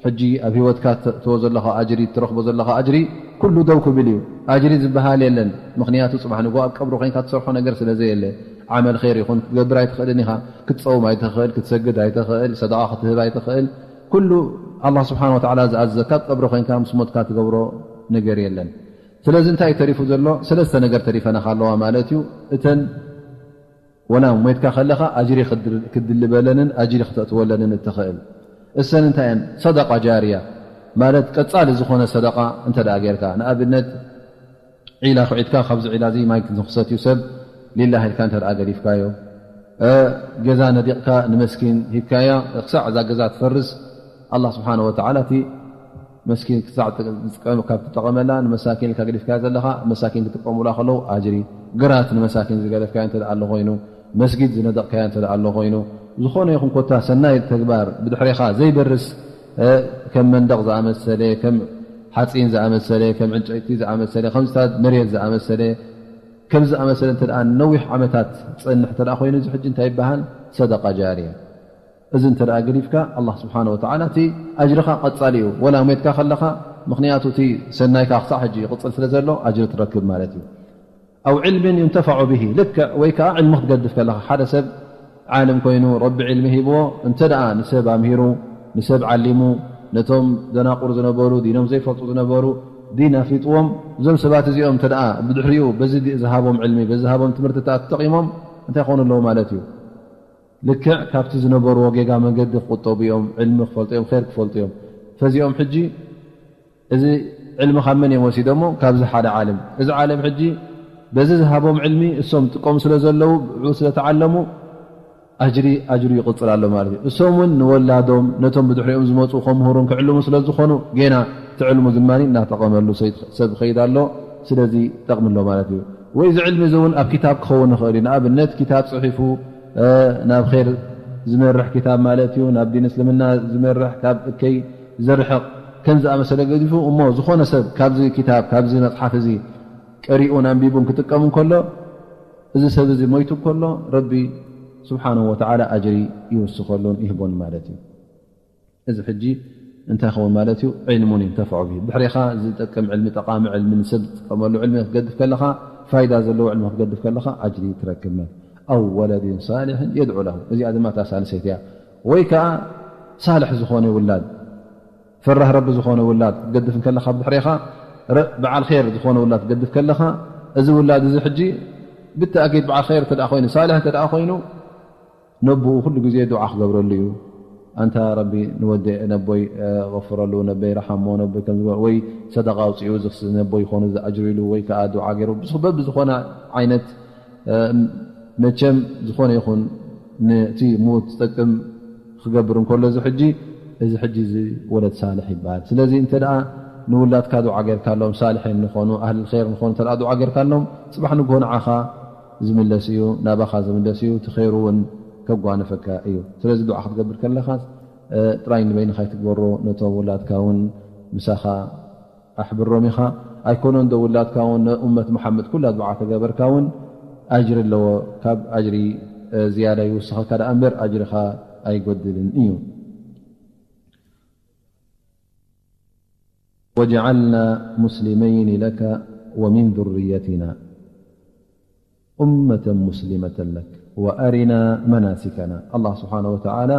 ሕጂ ኣብ ህይወትካ ተ-፣ ትዎ ዘለኻ ኣጅሪ፣ ትረኽቦ ዘለኻ ኣጅሪ፣ ኩሉ ደው ክብል እዩ። ኣጅሪ ዝበሃል የለን። ምኽንያቱ፣ ጽባሕ ንግሆ ኣብ ቀብሪ ኮይንካ ትሰርሖ ነገር ስለ ዘየለ፣ ዓመል ኸይር ይኹን ክትገብር ኣይትኽእልን ኢኻ። ክትጸውም ኣይትኽእል፣ ክትሰግድ ኣይትኽእል፣ ሰደቓ ክትህብ ኣይትኽእል። ኩሉ ኣላህ ስብሓን ወተዓላ ዝኣዘዘካ ኣብ ቀብሪ ኮይንካ ምስ ሞትካ ትገብሮ ነገር የለን። ስለዚ እንታይ እዩ ተሪፉ ዘሎ? ሰለስተ ነገር ተሪፈናኻ ኣለዋ ማለት እዩ። እተን ወላ ሞይትካ ከለኻ ኣጅሪ ክድል-፣ ክድልበለንን ኣጅሪ ክተእትወለንን እትኽእል። እሰን እንታይ እየን? ሰደቃ ጃርያ ማለት ቀጻሊ ዝኾነ ሰደቃ እንተ ደኣ ጌርካ፣ ንኣብነት ዒላ ኹዒትካ፣ ካብዚ ዒላ እዚ ማይ ንኽሰትዩ ሰብ ሊላህ ኢልካ እንተ ደኣ ገዲፍካዮ፣ እ፣ ገዛ ነዲቕካ ንመስኪን ሂብካያ፣ ክሳዕ እዛ ገዛ ትፈርስ፣ ኣላህ ስብሓነ ወተዓላ እቲ መስኪን ክሳዕ ጥ-፣ ዝጥቀም-፣ ካብ ትጠቐመላ ንመሳኪን ኢልካ ገዲፍካያ ዘለኻ፣ መሳኪን ክጥቀሙላ ከለዉ ኣጅሪ፣ ግራት ንመሳኪን ዝገደፍካዮ እንተ ደኣ ኣሎ ኮይኑ፣ መስጊድ ዝነደቕካዮ እንተ ደኣ ኣሎ ኮይኑ፣ ዝኾነ ይኹን ኮታ ሰናይ ተግባር ብድሕሬኻ ዘይበርስ፣ እ፣ ከም መንደቕ ዝኣመሰለ፣ ከም ሓጺን ዝኣመሰለ፣ ከም ዕንጨይቲ ዝኣመሰለ፣ ከምዚታት መሬት ዝኣመሰለ፣ ከምዚ ዝኣመሰለ እንተ ደኣ ነዊሕ ዓመታት ዝጸንሕ እንተ ደኣ ኮይኑ፣ እዚ ሕጂ እንታይ ይበሃል? ሰደቃ ጃርያ። እዚ እንተ ደኣ ገዲፍካ፣ ኣላህ ስብሓነ ወተዓላ እቲ ኣጅርኻ ቀጻሊ እዩ፣ ወላ ሞይትካ ከለኻ፣ ምኽንያቱ እቲ ሰናይካ ክሳዕ ሕጂ ይቕጽል ስለ ዘሎ፣ ኣጅሪ ትረክብ ማለት እዩ። ኣው ዕልምን ዩንተፈዑ ብሂ፣ ልክዕ ወይ ከኣ ዕልሚ ክትገድፍ ከለኻ፣ ሓደ ሰብ ዓለም ኮይኑ፣ ረቢ ዕልሚ ሂብዎ፣ እንተ ደኣ ንሰብ ኣምሂሩ፣ ንሰብ ዓሊሙ፣ ነቶም ደናቁር ዝነበሩ፣ ዲኖም ዘይፈልጡ ዝነበሩ፣ ዲን ኣፍሊጥዎም፣ እዞም ሰባት እዚኦም እንተ ደኣ ብድሕሪኡ በዚ ዲ-፣ ዝሃቦም ዕልሚ፣ በዚ ዝሃቦም ትምህርቲ እንተ ተጠቒሞም፣ እንታይ ይኾኑ ኣለዉ ማለት እዩ? ልክዕ ካብቲ ዝነበርዎ ጌጋ መንገዲ ክቁጠቡ እዮም፣ ዕልሚ ክፈልጡ እዮም፣ ኸይር ክፈልጡ እዮም። ፈዚኦም ሕጂ እዚ ዕልሚ ካብ መን እዮም ወሲዶሞ? ካብዚ ሓደ ዓለም። እዚ ዓለም ሕጂ በዚ ዝሃቦም ዕልሚ እሶም ጥቀሙ ስለ ዘለዉ፣ ብኡ ስለ ተዓለሙ፣ ኣጅሪ፣ ኣጅሩ ይቕጽል ኣሎ ማለት እዩ። እሶም እውን ንወላዶም፣ ነቶም ብድሕሪኦም ዝመጹ ከምህሩን ክዕልሙ ስለ ዝኾኑ፣ ጌና እቲ ዕልሙ ድማ እናጠቐመሉ ሰይ-፣ ሰብ ይኸይድ ኣሎ። ስለዚ ይጠቕሚ ኣሎ ማለት እዩ። ወይ እዚ ዕልሚ እዚ እውን ኣብ ኪታብ ክኸውን ይኽእል እዩ። ንኣብነት ኪታብ ጽሒፉ፣ እ፣ ናብ ኼር ዝመርሕ ኪታብ ማለት እዩ፣ ናብ ዲን እስልምና ዝመርሕ፣ ካብ እከይ ዘርሕቕ፣ ከም ዝኣመሰለ ገዲፉ፣ እሞ ዝኾነ ሰብ ካብዚ ኪታብ፣ ካብዚ መጽሓፍ እዚ ቀሪኡን ኣንቢቡን ክጥቀም እንከሎ፣ እዚ ሰብ እዚ ሞይቱ እንከሎ፣ ረቢ ስብሓንሁ ወተዓላ ኣጅሪ ይውስኸሉን ይህቦን ማለት እዩ። እዚ ሕጂ እንታይ ይኸውን ማለት እዩ? ዕልሙን ይንተፈዑ ብሂ። ድሕሬኻ ዝጠቅም ዕልሚ፣ ጠቓሚ ዕልሚ፣ ንሰብ ዝጥቀመሉ ዕልሚ ክትገድፍ ከለኻ፣ ፋይዳ ዘለዎ ዕልሚ ክትገድፍ ከለኻ፣ ኣጅሪ ትረክብ ማለት። ኣው ወለድን ሳሊሕን የድዑ ለሁ። እዚኣ ድማ እታ ሳልሰይቲ እያ። ወይ ከኣ ሳልሕ ዝኾነ ውላድ፣ ፈራህ ረቢ ዝኾነ ውላድ ክትገድፍ እንከለኻ፣ ብድሕሬኻ ረ-፣ በዓል ኼር ዝኾነ ውላድ ክትገድፍ ከለኻ፣ እዚ ውላድ እዚ ሕጂ ብተኣኪድ በዓል ኼር እንተ ደኣ ኮይኑ፣ ሳልሕ እንተ ደኣ ኮይኑ፣ ነቦኡ ኩሉ ግዜ ዱዓ ክገብረሉ እዩ። ኣንታ ረቢ ንወዲ ነቦይ፣ እ፣ ገፍረሉ፣ ነቦይ ረሓሞ፣ ነቦይ ከም ዝበ-፣ ወይ ሰደቃ ኣውጺኡ፣ እዚ ነቦይ ይኾኑ፣ እዚ ኣጅሩ ኢሉ፣ ወይ ከኣ ዱዓ ገይሩ፣ ብዝ-፣ በብዝኾነ ዓይነት፣ እ፣ መቸም ዝኾነ ይኹን ነቲ ምዉት ዝጠቅም ክገብር እንከሎ፣ እዚ ሕጂ፣ እዚ ሕጂ እዚ ወለድ ሳልሕ ይበሃል። ስለዚ እንተ ደኣ ንውላድካ ዱዓ ጌርካሎም፣ ሳልሒን ንኾኑ፣ ኣህል ኸይር ንኾኑ፣ እንተ ደኣ ዱዓ ጌርካሎም፣ ጽባሕ ንግሆ ንዓኻ ዝምለስ እዩ፣ ናባኻ ዝምለስ እዩ፣ እቲ ኸይሩ እውን ከጓንፈካ እዩ። ስለዚ ዱዓ ክትገብር ከለኻ፣ እ፣ ጥራይ ንበይንኻ ኣይትግበሮ፣ ነቶም ውላድካ እውን ምሳኻ ኣሕብሮም ኢኻ። ኣይኮነን ዶ ውላድካ እውን ንእመት መሓመድ ኩላ ዱዓ ተገበርካ እውን ኣጅሪ ኣለዎ። ካብ ኣጅሪ፣ እ፣ ዝያዳ ይውስኸካ ደኣ እምበር ኣጅርኻ ኣይጎድልን እዩ። واجعلنا مسلمين لك ومن ذريتنا أمة مسلمة لك وأرنا مناسكنا። ኣላህ ስብሓነ ወተዓላ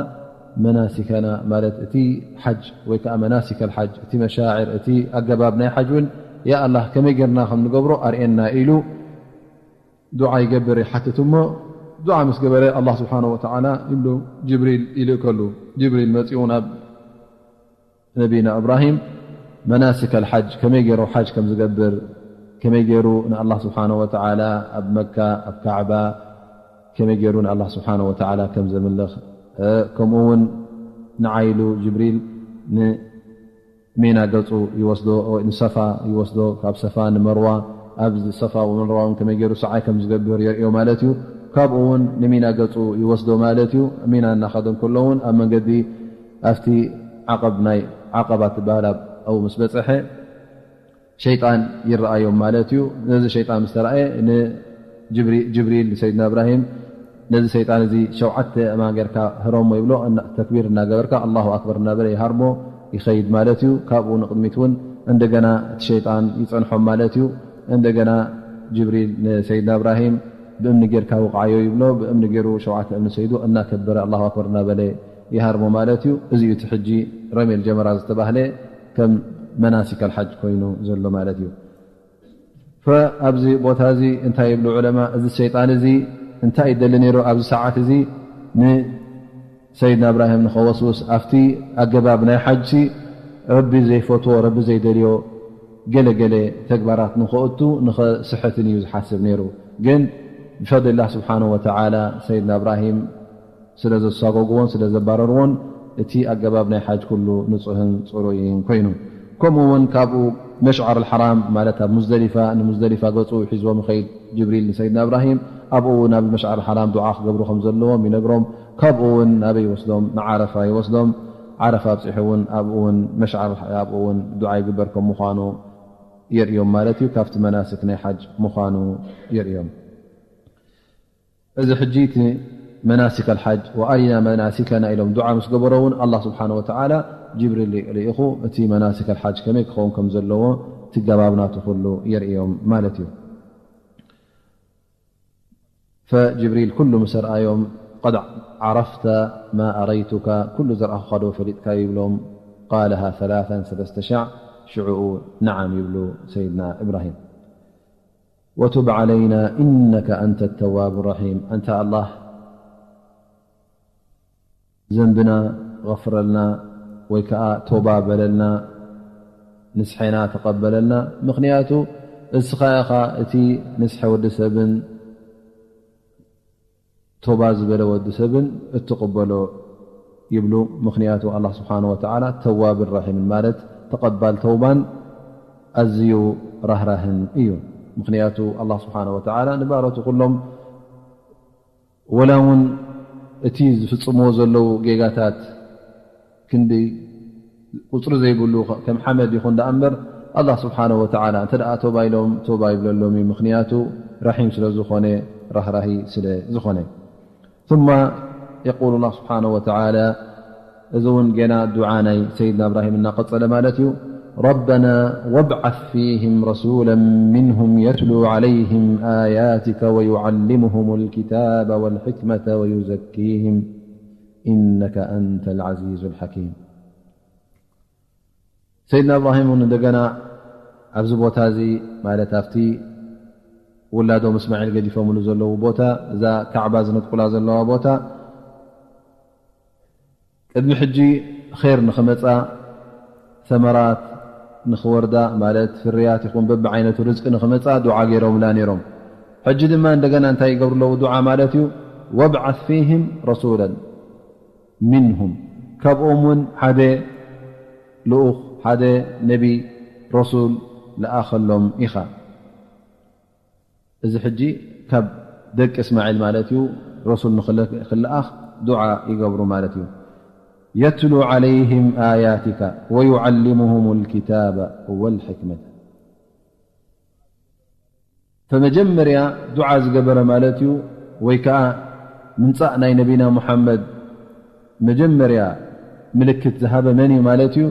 መናሲከና ማለት እቲ ሓጅ ወይ ከዓ መናሲከል ሓጅ፣ እቲ መሻዕር፣ እቲ ኣገባብ ናይ ሓጅ እውን፣ ያ ኣላህ፣ ከመይ ጌርና ከም ንገብሮ ኣርእየና ኢሉ ዱዓ ይገብር ይሓትት እሞ፣ ዱዓ ምስ ገበረ ኣላህ ስብሓነ ወተዓላ ይብሉ ጅብሪል ይልእከሉ። ጅብሪል መፂኡ ናብ ነቢና እብራሂም መናሲከል ሓጅ ከመይ ገይሩ ሓጅ ከም ዝገብር፣ ከመይ ገይሩ ንኣላህ ስብሓነ ወተዓላ ኣብ መካ ኣብ ካዕባ ከመይ ገይሩ ንኣላህ ስብሓነ ወተዓላ ከም ዘምልኽ፣ ከምኡ እውን ንዓይሉ ጅብሪል ን ሚና ገጹ ይወስዶ፣ ወይ ንሰፋ ይወስዶ፣ ካብ ሰፋ ንመርዋ፣ ኣብ ሰፋ ወመርዋ እውን ከመይ ገይሩ ሰዓይ ከም ዝገብር የርእዮ ማለት እዩ። ካብኡ እውን ንሚና ገጹ ይወስዶ ማለት እዩ። ሚና እናኸደ እንከሎ እውን ኣብ መንገዲ ኣብቲ ዓቐብ ናይ ዓቐባ ትበሃል ኣብኡ ምስ በጸሐ ሸይጣን ይረኣዮም ማለት እዩ። ነዚ ሸይጣን ምስ ተረኣየ ንጅብሪ-፣ ጅብሪል ንሰይድና እብራሂም ነዚ ሰይጣን እዚ ሸውዓተ እማን ጌርካ ህሮሞ ይብሎ፣ እና-፣ ተክቢር እናገበርካ ኣላሁ ኣክበር እናበለ ይሃርሞ ይኸይድ ማለት እዩ። ካብኡ ንቕድሚት እውን እንደገና እቲ ሸይጣን ይጸንሖም ማለት እዩ። እንደገና ጅብሪል ንሰይድና እብራሂም ብእምኒ ጌርካ ውቕዓዮ ይብሎ፣ ብእምኒ ገይሩ ሸውዓተ እምኒ ሰይዱ እናከበረ ኣላሁ ኣክበር እናበለ ይሃርሞ ማለት እዩ። እዚ እዩ እቲ ሕጂ ረሜል ጀመራ ዝተባህለ ከም መናሲከል ሓጅ ኮይኑ ዘሎ ማለት እዩ። ፈ-፣ ኣብዚ ቦታ እዚ እንታይ ይብሉ ዑለማ፣ እዚ ሸይጣን እዚ እንታይ ይደሊ ነይሩ ኣብዚ ሰዓት እዚ ንሰይድና እብራሂም ንኸወስውስ፣ ኣብቲ ኣገባብ ናይ ሓጅ ረቢ ዘይፈትዎ፣ ረቢ ዘይደልዮ ገለ ገለ ተግባራት ንኸእቱ ንኸስሕትን እዩ ዝሓስብ ነይሩ። ግን ብፈድልላህ ስብሓነ ወተዓላ ሰይድና እብራሂም ስለ ዘሳጎግዎን ስለ ዘባረርዎን እቲ ኣገባብ ናይ ሓጅ ኩሉ ንጹህን ጽሩይን ኮይኑ። ከምኡ እውን ካብኡ መሽዓር ኣልሓራም ማለት ኣብ ሙዝደሊፋ፣ ንሙዝደሊፋ ገጹ ሒዝዎም ይኸይድ ጅብሪል ንሰይድና እብራሂም። ኣብኡ እውን ኣብ መሽዓር ኣልሓራም ዱዓ ክገብሩ ከም ዘለዎም ይነግሮም። ካብኡ እውን ናበይ ይወስዶም? ንዓረፋ ይወስዶም። ዓረፋ ኣብጺሑ እውን ኣብኡ እውን መሽዓር ኣብኡ እውን ዱዓ ይግበር ከም ምዃኑ የርእዮም ማለት እዩ። ካብቲ መናስክ ናይ ሓጅ ምዃኑ የርእዮም። እዚ ሕጂ እቲ መናሲክ ኣልሓጅ ወኣሪና መናሲከና ኢሎም ዱዓ ምስ ገበሮ እውን ኣላህ ስብሓነ ወተዓላ ጅብሪል ልኢኹ እቲ መናሲክ ኣልሓጅ ከመይ ክኸውን ከም ዘለዎ እቲ ገባብ ናቱ ኩሉ የርእዮም ማለት እዩ። ፈጅብሪል ኩሉ ምስ ኣርኣዮም ቀድ ዓረፍተ ማ ኣረይቱካ፣ ኩሉ ዘርኣኹኻ ዶ ፈሊጥካ ይብሎም። ቃለሃ ሰላተን ሰለስተ ሻዕ ሽዕኡ ነዓም ይብሉ ሰይድና እብራሂም። وتب علينا إنك أنت التواب الرحيم። ኣንታ ኣላህ ዘንብና غፍረልና ወይ ከኣ ቶባ በለልና፣ ንስሐና ተቐበለልና። ምኽንያቱ እስኻ ኢኻ እቲ ንስሐ ወዲ ሰብን ቶባ ዝበለ ወዲ ሰብን እትቕበሎ ይብሉ። ምኽንያቱ ኣላህ ስብሓነ ወተዓላ ተዋብን ረሒምን ማለት ተቐባል ተውባን ኣዝዩ ራህራህን እዩ። ምኽንያቱ ኣላህ ስብሓነ ወተዓላ ንባሮቱ ኩሎም ወላ እውን እቲ ዝፍጽምዎ ዘለዉ ጌጋታት ክንዲ ቁጽሪ ዘይብሉ ከም ሓመድ ይኹን ደኣ እምበር ኣላህ ስብሓነ ወተዓላ እንተ ደኣ ቶባ ኢሎም ቶባ ይብለሎም እዩ። ምኽንያቱ ረሒም ስለ ዝኾነ ራህራሂ ስለ ዝኾነ። ثم يقول الله سبحانه وتعالى، እዚ እውን ገና ዱዓ ናይ ሰይድና እብራሂም እናቐጸለ ማለት እዩ። ربنا وابعث فيهم رسولا منهم يتلو عليهم آياتك ويعلمهم الكتاب والحكمة ويزكيهم إنك أنت العزيز الحكيم። ሰይድና እብራሂም እውን እንደገና ኣብዚ ቦታ እዚ ማለት ኣብቲ ውላዶም እስማዒል ገዲፎምሉ ዘለዉ ቦታ፣ እዛ ካዕባ ዝነጥቁላ ዘለዋ ቦታ፣ ቅድሚ ሕጂ ኼር ንኽመጻ፣ ሰመራት ንኽወርዳ ማለት ፍርያት ይኹን በብዓይነቱ ርዝቂ ንኽመጻ ዱዓ ገይሮምላ ነይሮም። ሕጂ ድማ እንደገና እንታይ ይገብሩ ኣለዉ ዱዓ ማለት እዩ? وابعث فيهم رسولا منهم፣ ካብኦም እውን ሓደ ልኡኽ፣ ሓደ ነቢ፣ ረሱል ለኣኸሎም ኢኻ። እዚ ሕጂ ካብ ደቂ እስማዒል ማለት እዩ፣ ረሱል ንኽለ-፣ ክለኣኽ ዱዓ ይገብሩ ማለት እዩ። يتلو عليهم آياتك ويعلمهم الكتاب والحكمة። ፈመጀመርያ ዱዓ ዝገበረ ማለት እዩ፣ ወይ ከኣ ምምጻእ ናይ ነቢና ሙሓመድ መጀመርያ ምልክት ዝሃበ መን እዩ ማለት እዩ?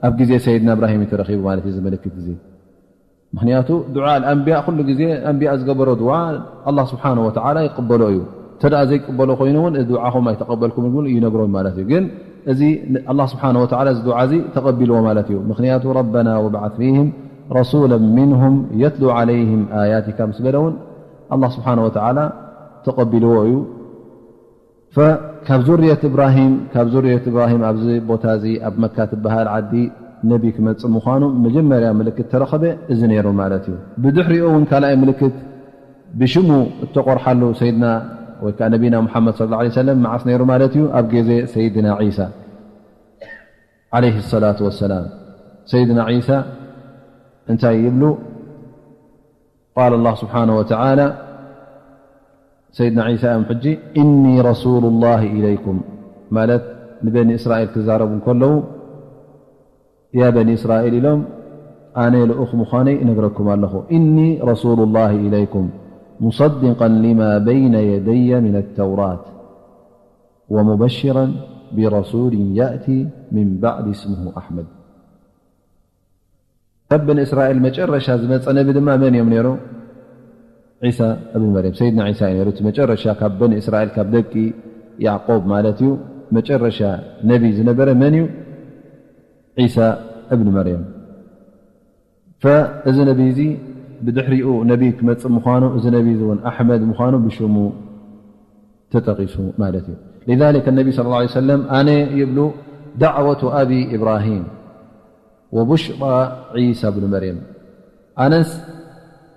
ኣብ ግዜ ሰይድና እብራሂም እዩ ተረኺቡ ማለት እዩ፣ እዚ ምልክት እዚ። ምኽንያቱ ዱዓ ኣልኣንብያ ኩሉ ግዜ ኣንብያ ዝገበሮ ዱዓ ኣላህ ስብሓነ ወተዓላ ይቕበሎ እዩ። እንተ ደኣ ዘይቅበሎ ኮይኑ እውን፣ እዚ ዱዓኹም ኣይተቐበልኩምን ክብል ይነግሮም ማለት እዩ። ግን እዚ ኣላህ ስብሓነ ወተዓላ እዚ ዱዓ እዚ ተቐቢልዎ ማለት እዩ። ምኽንያቱ ረበና ወብዓት ፊህም ረሱለን ሚንሁም የትሉ ዓለይህም ኣያቲካ ምስ በለ እውን፣ ኣላህ ስብሓነ ወተዓላ ተቐቢልዎ እዩ። ፈ-፣ ካብ ዙርየት እብራሂም፣ ካብ ዙርየት እብራሂም ኣብዚ ቦታ እዚ ኣብ መካ ትበሃል ዓዲ ነቢ ክመጽእ ምዃኑ መጀመርያ ምልክት ተረኸበ፣ እዚ ነይሩ ማለት እዩ። ብድሕሪኡ እውን ካልኣይ ምልክት ብሽሙ እተቆርሓሉ ሰይድና ወይ ከዓ ነቢና ሙሓመድ ሰለላሁ ዐለይሂ ወሰለም መዓስ ነይሩ ማለት እዩ? ኣብ ግዜ ሰይድና ዒሳ ዐለይሂ ሰላቱ ወሰላም። ሰይድና ዒሳ እንታይ ይብሉ? ቃል ኣላህ ስብሓነ ወተዓላ፣ ሰይድና ዒሳ እዮም ሕጂ፣ "እኒ ረሱሉላሂ ኢለይኩም" ማለት ንበኒ እስራኤል ክዛረቡ እንከለዉ፣ "ያ በኒ እስራኤል" ኢሎም፣ ኣነ ልኡኽ ምዃነይ እነግረኩም ኣለኹ። "እኒ ረሱሉላሂ ኢለይኩም ሙሰድቀን ሊማ በይነ የደየ ሚነ ተውራት ወሙበሽረን ቢረሱሊን ያእቲ ሚን ባዕዲ እስሙሁ ኣሕመድ." ካብ በኒ እስራኤል መጨረሻ ዝመጸ ነቢ ድማ መን እዮም ነይሩ? ዒሳ እብን መርየም፣ ሰይድና ዒሳ እዩ ነይሩ። እቲ መጨረሻ ካብ በኒ እስራኤል፣ ካብ ደቂ ያዕቆብ ማለት እዩ፣ መጨረሻ ነቢ ዝነበረ መን እዩ? ዒሳ እብን መርየም። ፈ-፣ እዚ ነቢ እዚ ብድሕሪኡ ነቢ ክመጽእ ምዃኑ፣ እዚ ነቢ እዚ እውን ኣሕመድ ምዃኑ ብሽሙ ተጠቒሱ ማለት እዩ። ሊዛሊከ ነቢ ሰለላሁ ዐለይሂ ወሰለም ኣነ ይብሉ፣ ዳዕወቱ ኣቢ ኢብራሂም ወቡሽራ ዒሳ ብኑ መርየም፣ ኣነስ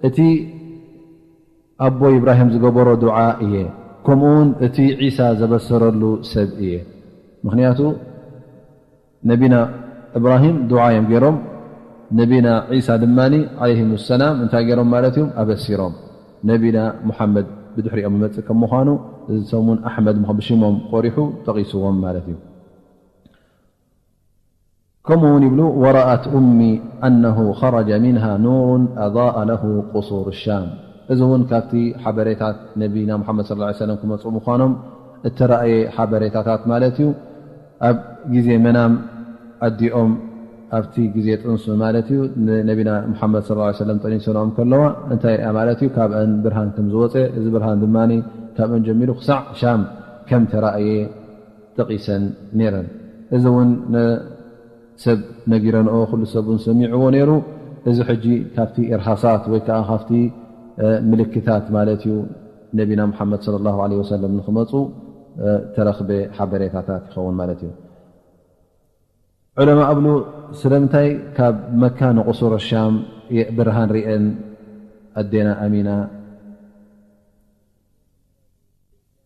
እቲ ኣቦ ኢብራሂም ዝገበሮ ዱዓ እየ፣ ከምኡ እውን እቲ ዒሳ ዘበሰረሉ ሰብ እየ። ምኽንያቱ ነቢና እብራሂም ዱዓ እዮም ገይሮም፣ ነቢና ዒሳ ድማ ዐለይሂም ሰላም እንታይ ገይሮም ማለት እዮም? ኣበሲሮም። ነቢና ሙሓመድ ብድሕሪኦም ይመጽእ ከም ምዃኑ፣ እዚ ሰሙን ኣሕመድ ምዃ-፣ ብሽሞም ቆሪሑ ጠቒስዎም ማለት እዩ። ከምኡ እውን ይብሉ፣ "ወረኣት ኡሚ ኣነሁ ኸረጀ ሚንሃ ኑሩን ኣዳአ ለሁ ቁሱር ሻም።" እዚ እውን ካብቲ ሓበሬታት ነቢና ሙሓመድ ሰለላሁ ዐለይሂ ወሰለም ክመጹ ምዃኖም እተራእየ ሓበሬታታት ማለት እዩ። ኣብ ግዜ መናም ኣዲኦም ኣብቲ ግዜ ጥንሱ ማለት እዩ፣ ንነቢና ሙሓመድ ሰለላሁ ዐለይሂ ወሰለም ጠኒሰንኦም ከለዋ እንታይ ርኣ ማለት እዩ? ካብአን ብርሃን ከም ዝወጸ፣ እዚ ብርሃን ድማ ካብአን ጀሚሩ ክሳዕ ሻም ከም ተራእየ ጠቒሰን ነይረን። እዚ እውን ንሰብ ነጊረንኦ፣ ኩሉ ሰብ እውን ሰሚዕዎ ነይሩ። እዚ ሕጂ ካብቲ ኢርሃሳት ወይ ከዓ ካብቲ፣ እ፣ ምልክታት ማለት እዩ፣ ነቢና ሙሓመድ ሰለላሁ ዐለይሂ ወሰለም ንክመፁ፣ እ፣ ተረኽበ ሓበሬታታት ይኸውን ማለት እዩ። ዑለማ እብሉ፣ ስለምንታይ ካብ መካ ንቁሱር ሻም የ-፣ ብርሃን ሪአን ኣዴና ኣሚና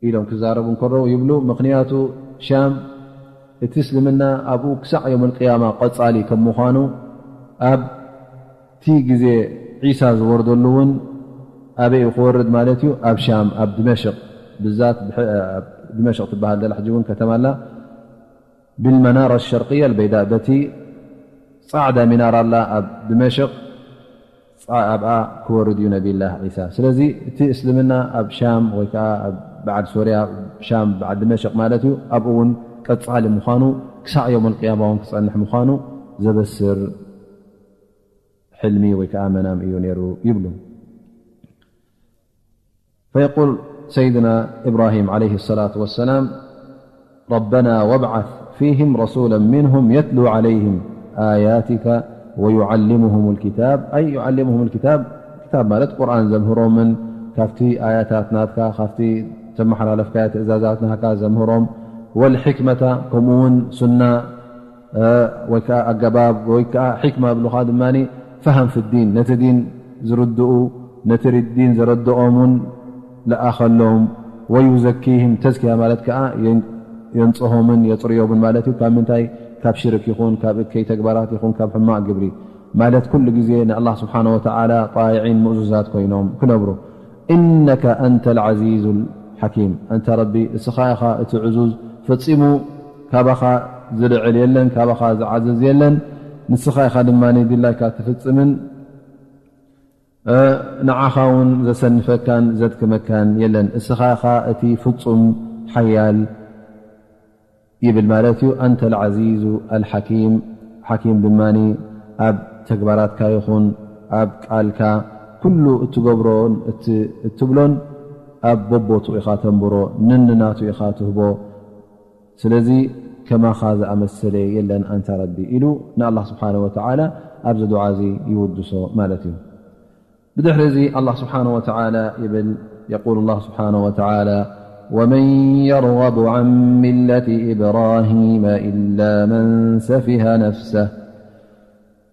ኢሎም ክዛረቡ እንከለዉ ይብሉ፣ ምኽንያቱ ሻም እቲ እስልምና ኣብኡ ክሳዕ ዮም ኣልቅያማ ቀጻሊ ከም ምዃኑ፣ ኣብቲ ግዜ ዒሳ ዝወርደሉ እውን ኣበይ እዩ ክወርድ ማለት እዩ? ኣብ ሻም፣ ኣብ ድመሽቕ፣ ብዛት ብሐ-፣ ኣብ ድመሽቕ ትበሃል ዘላ ሕጂ እውን ከተማ ኣላ፣ ብልመናራ ሸርቅያ ኣልበይዳ፣ በቲ ጻዕዳ ሚናራ ኣላ ኣብ ድመሽቕ፣ ጻ-፣ ኣብኣ ክወርድ እዩ ነቢላህ ዒሳ። ስለዚ እቲ እስልምና ኣብ ሻም ወይ ከኣ ኣብ በዓል ሶርያ፣ ሻም በዓል ድመሽቕ ማለት እዩ፣ ኣብኡ እውን ቀጻሊ ምዃኑ፣ ክሳዕ ዮም ኣልቅያማ እውን ክጸንሕ ምዃኑ ዘበስር ሕልሚ ወይ ከኣ መናም እዩ ነይሩ ይብሉ። فيقول سيدنا إبراهيم عليه الصلاة والسلام: ربنا وابعث فيهم رسولا منهم يتلو عليهم آياتك ويعلمهم الكتاب، أي يعلمهم الكتاب، كتاب ማለት ቁርኣን ዘምህሮምን ካብቲ ኣያታት ናትካ ካብቲ ተመሓላለፍካዮ ትእዛዛት ናትካ ዘምህሮም والحكمة ከምኡ እውን ሱና እ፣ ወይ ከዓ ኣገባብ ወይ ከዓ ሕክማ ብሉኻ ድማ ፈሃም ፍዲን ነቲ ዲን ዝርድኡ ነቲ ዲን ዘረድኦም እውን ለኣኸሎም። ወዩዘኪህም ተዝኪያ ማለት ከዓ የን-፣ የንጽሆምን የጽርዮምን ማለት እዩ። ካብ ምንታይ? ካብ ሽርክ ይኹን ካብ እከይ ተግባራት ይኹን ካብ ሕማቕ ግብሪ ማለት ኩሉ ግዜ ንኣላህ ስብሓነ ወተዓላ ጣይዒን ምእዙዛት ኮይኖም ክነብሩ። ኢነከ ኣንተ ልዓዚዙ ልሓኪም፣ ኣንታ ረቢ እስኻ ኢኻ እቲ ዕዙዝ፣ ፈጺሙ ካባኻ ዝልዕል የለን፣ ካባኻ ዝዓዝዝ የለን። ንስኻ ኢኻ ድማ ድላይካ ትፍጽምን፣ እ፣ ንዓኻ እውን ዘሰንፈካን ዘድክመካን የለን። እስኻ ኢኻ እቲ ፍጹም ሓያል ይብል ማለት እዩ። ኣንተ ልዓዚዙ ኣልሓኪም፣ ሓኪም ድማ ኣብ ተግባራትካ ይኹን ኣብ ቃልካ ኩሉ እትገብሮን እት-፣ እትብሎን ኣብ በቦቱ ኢኻ ተንብሮ፣ ንንናቱ ኢኻ ትህቦ። ስለዚ ከማኻ ዝኣመሰለ የለን ኣንታ ረቢ ኢሉ ንኣላህ ስብሓነ ወተዓላ ኣብዚ ዱዓ እዚ ይውድሶ ማለት እዩ። ብድሕሪ እዚ ኣላህ ስብሓነ ወተዓላ ይብል፣ የቁል ኣላህ ስብሓነ ወተዓላ፣ ወመን የርገቡ ዐን ሚለቲ ኢብራሂመ ኢላ መን ሰፊሀ ነፍሰህ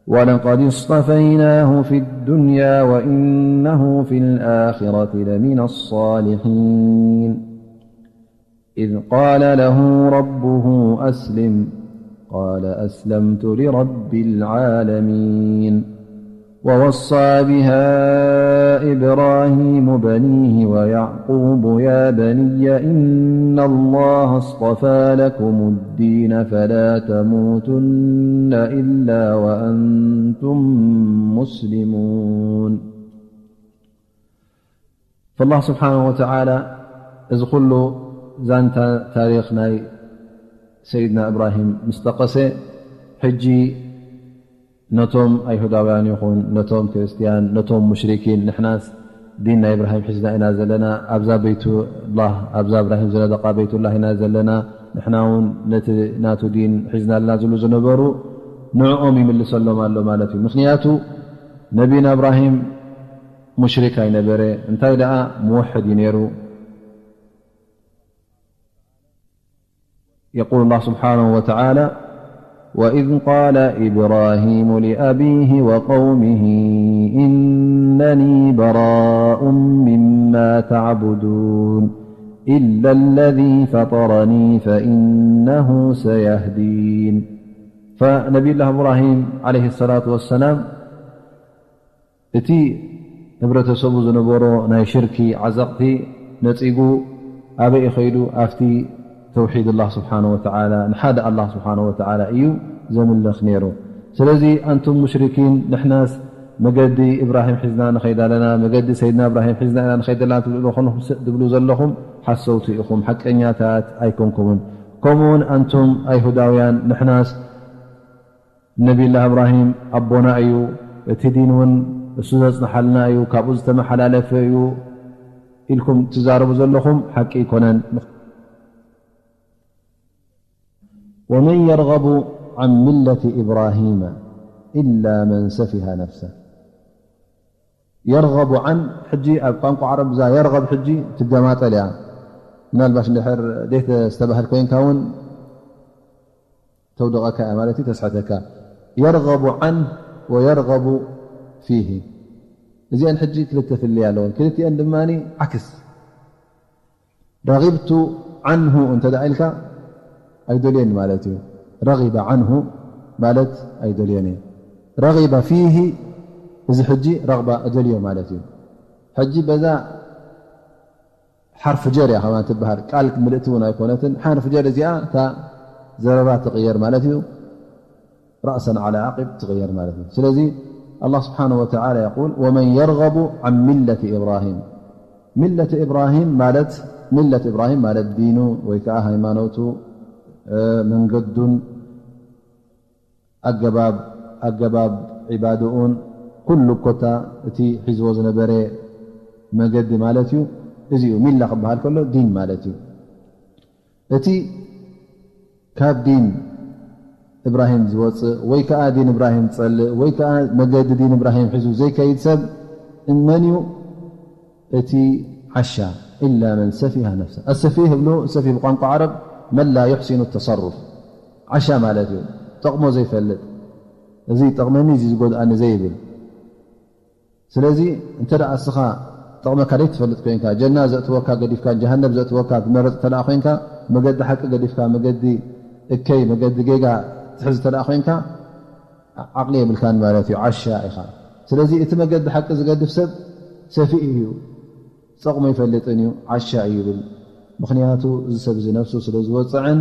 ወለቀድ እስጠፈይናሁ ፊ ዱንያ ወኢነሁ ፊል ኣኺረቲ ለሚነ ሳሊሒን። إذ قال له ربه أسلم قال أسلمت لرب العالمين ووصى بها إبراهيم بنيه ويعقوب يا بني إن الله اصطفى لكم الدين فلا تموتن إلا وأنتم مسلمون. ፈላህ ስብሓነሁ ወተዓላ እዚ ኩሉ ዛንታ ታሪኽ ናይ ሰይድና እብራሂም ምስ ጠቐሰ፣ ሕጂ ነቶም ኣይሁዳውያን ይኹን ነቶም ክርስትያን ነቶም ሙሽሪኪን፣ ንሕናስ ዲን ናይ እብራሂም ሒዝና ኢና ዘለና፣ ኣብዛ ቤቱላህ ኣብዛ እብራሂም ዝነደቓ ቤቱላህ ኢና ዘለና፣ ንሕና እውን ነቲ ናቱ ዲን ሒዝና ኣለና ዝብሉ ዝነበሩ፣ ንዕኦም ይምልሰሎም ኣሎ ማለት እዩ። ምኽንያቱ ነቢና እብራሂም ሙሽሪክ ኣይነበረ፣ እንታይ ደኣ ሙወሕድ እዩ ነይሩ። የቁል ኣላህ ስብሓነሁ ወተዓላ፣ ወኢዝ ቃለ ኢብራሂሙ ሊአቢሂ ወቀውሚሂ ኢነኒ በራኡን ሚማ ተዕቡዱን ኢላ ለዚ ፈጠረኒ ፈኢነሁ ሰየህዲን። ፈነቢዩላህ እብራሂም ዓለይሂ ሰላቱ ወሰላም እቲ ህብረተሰቡ ዝነበሮ ናይ ሽርኪ ዓዘቕቲ ነጺጉ ኣበይ ከይዱ? ኣብቲ ተውሒድ ኣላህ ስብሓነ ወተዓላ፣ ንሓደ ኣላህ ስብሓነ ወተዓላ እዩ ዘምልኽ ነይሩ። ስለዚ ኣንቱም ሙሽሪኪን፣ ንሕናስ መገዲ እብራሂም ሒዝና ንኸይድ ኣለና፣ መገዲ ሰይድና እብራሂም ሒዝና ኢና ንኸይድ ኣለና ትብሉ ዘለኹም፣ ሓሰውቲ ኢኹም፣ ሓቀኛታት ኣይኮንኩምን። ከምኡውን ኣንቱም ኣይሁዳውያን፣ ንሕናስ ነቢዩላህ እብራሂም ኣቦና እዩ፣ እቲ ዲን እውን እሱ ዘጽንሓልና እዩ፣ ካብኡ ዝተመሓላለፈ እዩ ኢልኩም ትዛረቡ ዘለኹም ሓቂ ኣይኮነን። ወመን የርገቡ ዐን ሚለቲ ኢብራሂመ ኢላ መን ሰፊሀ ነፍሰ። የርገቡ ዐን፣ ሕጂ ኣብ ቋንቋ ዓረብ እዛ የርገብ ሕጂ ትገማጠል እያ። ምናልባሽ እንድሕር ደይተ ዝተባህል ኮይንካ እውን ተውድቐካ እያ ማለት እዩ፣ ተስሕተካ። የርገቡ ዐንሁ ወየርገቡ ፊሂ። እዚአን ሕጂ ክልተ ፍልይ ኣለወን። ክልቲአን ድማ ዓክስ። ረጊብቱ ዐንሁ እንተ ደኣ ኢልካ ኣይደልዮን ማለት እዩ። ረጊበ ዐንሁ ማለት ኣይደልዮን እዩ። ረጊበ ፊሂ፣ እዚ ሕጂ ረግባ እደልዮ ማለት እዩ። ሕጂ በዛ ሓርፍ ጀር እያ ከማን ትበሃል። ቃል ምልእቲ እውን ኣይኮነትን። ሓርፍ ጀር እዚኣ እታ ዘረባ ትቕየር ማለት እዩ። ራእሰን ዓላ ዓቂብ ትቕየር ማለት እዩ። ስለዚ ኣላህ ስብሓነሁ ወተዓላ የቁል፣ ወመን የርገቡ ዐን ሚለቲ ኢብራሂም። ሚለቲ ኢብራሂም ማለት፣ ሚለት ኢብራሂም ማለት ዲኑ ወይ ከዓ ሃይማኖቱ፣ እ፣ መንገዱን ኣገባብ፣ ኣገባብ ዒባድኡን ኩሉ ኮታ እቲ ሒዝዎ ዝነበረ መገዲ ማለት እዩ። እዚ እዩ ሚላ ክበሃል ከሎ ዲን ማለት እዩ። እቲ ካብ ዲን እብራሂም ዝወፅእ ወይ ከዓ ዲን እብራሂም ዝፀልእ ወይ ከዓ መገዲ ዲን እብራሂም ሒዙ ዘይከይድ ሰብ መን እዩ? እቲ ዓሻ፣ ኢላ መን ሰፊሃ ነፍሰ። ኣሰፊህ እብሉ፣ ሰፊህ ብቋንቋ ዓረብ መን ላ ዩሕሲኑ ተሰሩፍ፣ ዓሻ ማለት እዩ። ጠቕሞ ዘይፈልጥ፣ እዚ ይጠቕመኒ፣ እዚ ዝጎድኣኒ ዘይብል። ስለዚ እንተ ደኣ እስኻ ጠቕመካ ዘይትፈልጥ ኮይንካ፣ ጀና ዘእትወካ ገዲፍካ፣ ጀሃነብ ዘእትወካ ትመርጽ እንተ ደኣ ኮይንካ፣ መገዲ ሓቂ ገዲፍካ፣ መገዲ እከይ፣ መገዲ ጌጋ ትሕዝ እንተ ደኣ ኮይንካ፣ ዓቕሊ የብልካን ማለት እዩ፣ ዓሻ ኢኻ። ስለዚ እቲ መገዲ ሓቂ ዝገድፍ ሰብ ሰፊእ እዩ፣ ዝጠቕሞ ኣይፈልጥን እዩ፣ ዓሻ እዩ ይብል። ምኽንያቱ እዚ ሰብ እዚ ነፍሱ ስለ ዝወጽዕን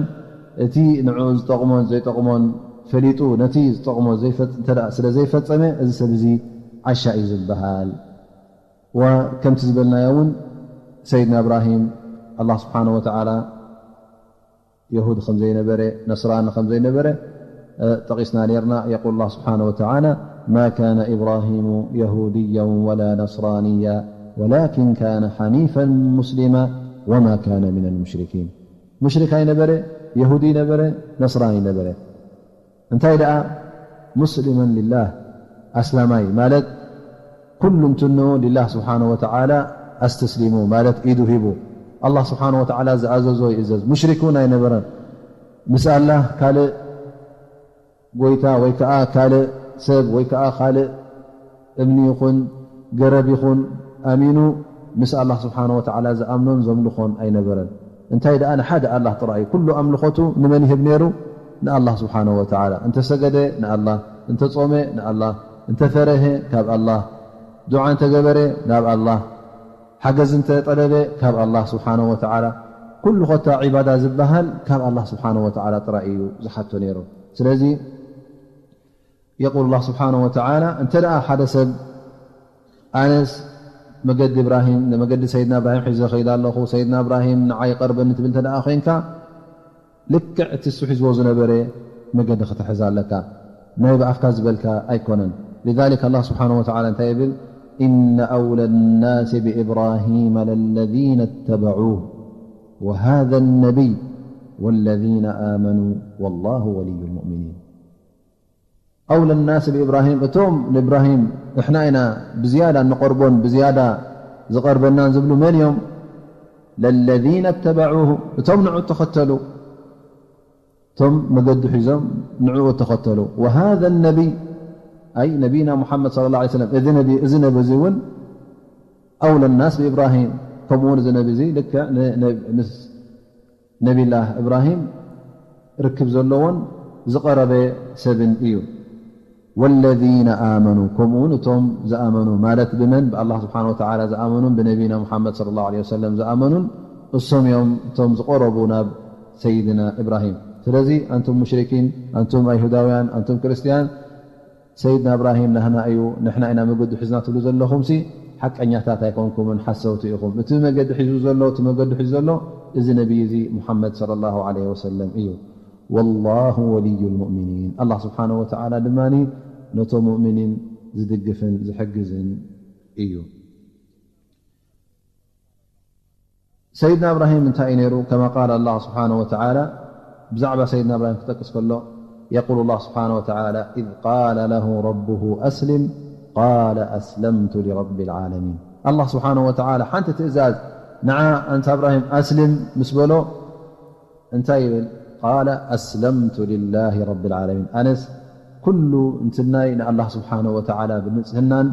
እቲ ንዕኡ ዝጠቕሞን ዘይጠቕሞን ፈሊጡ ነቲ ዝጠቕሞ ዘይፈጽ-፣ እንተ ደኣ ስለ ዘይፈጸመ እዚ ሰብ እዚ ዓሻ እዩ ዝበሃል። ወከምቲ ዝበልናዮ እውን ሰይድና እብራሂም ኣላህ ስብሓነሁ ወተዓላ የሁድ ከም ዘይነበረ፣ ነስራኒ ከም ዘይነበረ፣ እ፣ ጠቒስና ነይርና። የቁል ኣላህ ስብሓነሁ ወተዓላ፣ "ማ ካነ ኢብራሂሙ የሁድያን ወላ ነስራንያ ወላኪን ካነ ሓኒፈን ሙስሊማ ወማ ካነ ሚነል ሙሽሪኪን።" ሙሽሪክ ኣይነበረ፣ የሁዲ ነበረ፣ ነስራኒ ነበረ። እንታይ ደኣ? ሙስሊመን ሊላህ፣ ኣስላማይ ማለት ኩሉ እንትንኡ ሊላህ ስብሓነ ወተዓላ ኣስተስሊሙ፣ ማለት ኢዱ ሂቡ። ኣላህ ስብሓነ ወተዓላ ዝኣዘዞ ይእዘዝ። ሙሽሪክ እውን ኣይነበረን። ምስ ኣላህ ካልእ ጎይታ ወይ ከዓ ካልእ ሰብ ወይ ከዓ ካልእ እምኒ ይኹን ገረብ ይኹን ኣሚኑ ምስ ኣላህ ስብሓነ ወተዓላ ዝኣምኖን ዘምልኾን ኣይነበረን። እንታይ ደኣ ንሓደ ኣላህ ጥራይ እዩ። ኩሉ ኣምልኾቱ ንመን ይህብ ነይሩ? ንኣላህ ስብሓነ ወተዓላ። እንተሰገደ ንኣላህ፣ እንተጾመ ንኣላህ፣ እንተፈረሀ ካብ ኣላህ፣ ዱዓ እንተገበረ ናብ ኣላህ፣ ሓገዝ እንተጠለበ ካብ ኣላህ ስብሓነ ወተዓላ። ኩሉ ኾታ ዒባዳ ዝበሃል ካብ ኣላህ ስብሓነ ወተዓላ ጥራይ እዩ ዝሓቶ ነይሩ። ስለዚ የቁል ኣላህ ስብሓነ ወተዓላ፣ እንተ ደኣ ሓደ ሰብ ኣነስ መገዲ እብራሂም፣ ንመገዲ ሰይድና እብራሂም ሒዘ ኸይድ ኣለኹ፣ ሰይድና እብራሂም ንዓይ ይቐርበኒ ትብል እንተ ደኣ ኮይንካ፣ ልክዕ እቲ እሱ ሒዝዎ ዝነበረ መገዲ ክትሕዝ ኣለካ። ናይ ብኣፍካ ዝበልካ ኣይኮነን። لذلك ኣላህ ስብሓነ ወተዓላ እንታይ ይብል? إن أولى الناس بإبراهيم للذين اتبعوه وهذا النبي والذين آمنوا والله ولي المؤمنين. أولى الناس بإبراهيم، እቶም ንእብራሂም ንሕና ኢና ብዝያዳ እንቐርቦን ብዝያዳ ዝቐርበናን ዝብሉ መን እዮም? للذين اتبعوه، እቶም ንዑ እተኸተሉ፣ እቶም መገዲ ሒዞም ንዕኡ እተኸተሉ። وهذا النبي، أي ነቢና ሙሓመድ صلى الله عليه وسلم፣ እዚ ነቢ፣ እዚ ነቢ እዚ እውን أولى الناس بإبراهيم، ከምኡ እውን እዚ ነቢ እዚ ልክዕ ን-፣ ን-፣ ምስ ነቢላህ እብራሂም ርክብ ዘለዎን ዝቐረበ ሰብን እዩ። والذين آمنوا، ከምኡ እውን እቶም ዝኣመኑ፣ ማለት ብመን? ብኣላህ ስብሓነ ወተዓላ ዝኣመኑን ብነቢና ሙሓመድ صلى الله عليه وسلم ዝኣመኑን፣ እሶም እዮም እቶም ዝቐረቡ ናብ ሰይድና እብራሂም። ስለዚ ኣንቱም ሙሽሪኪን፣ ኣንቱም ኣይሁዳውያን፣ ኣንቱም ክርስትያን፣ ሰይድና እብራሂም ናህና እዩ፣ ንሕና ኢና መገዱ ሒዝና ትብሉ ዘለኹምሲ፣ ሓቀኛታት ኣይኮንኩምን፣ ሓሰውቲ ኢኹም። እቲ መገዲ ሒዙ ዘሎ፣ እቲ መገዱ ሒዙ ዘሎ፣ እዚ ነቢይ እዚ ሙሓመድ صلى الله عليه وسلم እዩ። والله ولي المؤمنين، ኣላህ ስብሓነ ወተዓላ ድማ ነቶም ሙእሚኒን ዝድግፍን ዝሕግዝን እዩ። ሰይድና እብራሂም እንታይ እዩ ነይሩ? ከማ ቃል ኣላህ ስብሓነ ወተዓላ፣ ብዛዕባ ሰይድና እብራሂም ክጠቅስ ከሎ፣ የቁል ኣላህ ስብሓነ ወተዓላ፣ إذ قال له ربه أسلم قال أسلمت لرب العالمين። ኣላህ ስብሓነ ወተዓላ ሓንቲ ትእዛዝ ንዓ ኣንታ እብራሂም ኣስልም ምስ በሎ፣ እንታይ ይብል? ቃለ ኣስለምቱ ሊላሂ ረቢል ዓለሚን። ኣነስ ኩሉ እንትናይ ንኣላህ ስብሓነሁ ወተዓላ ብንጽህናን፣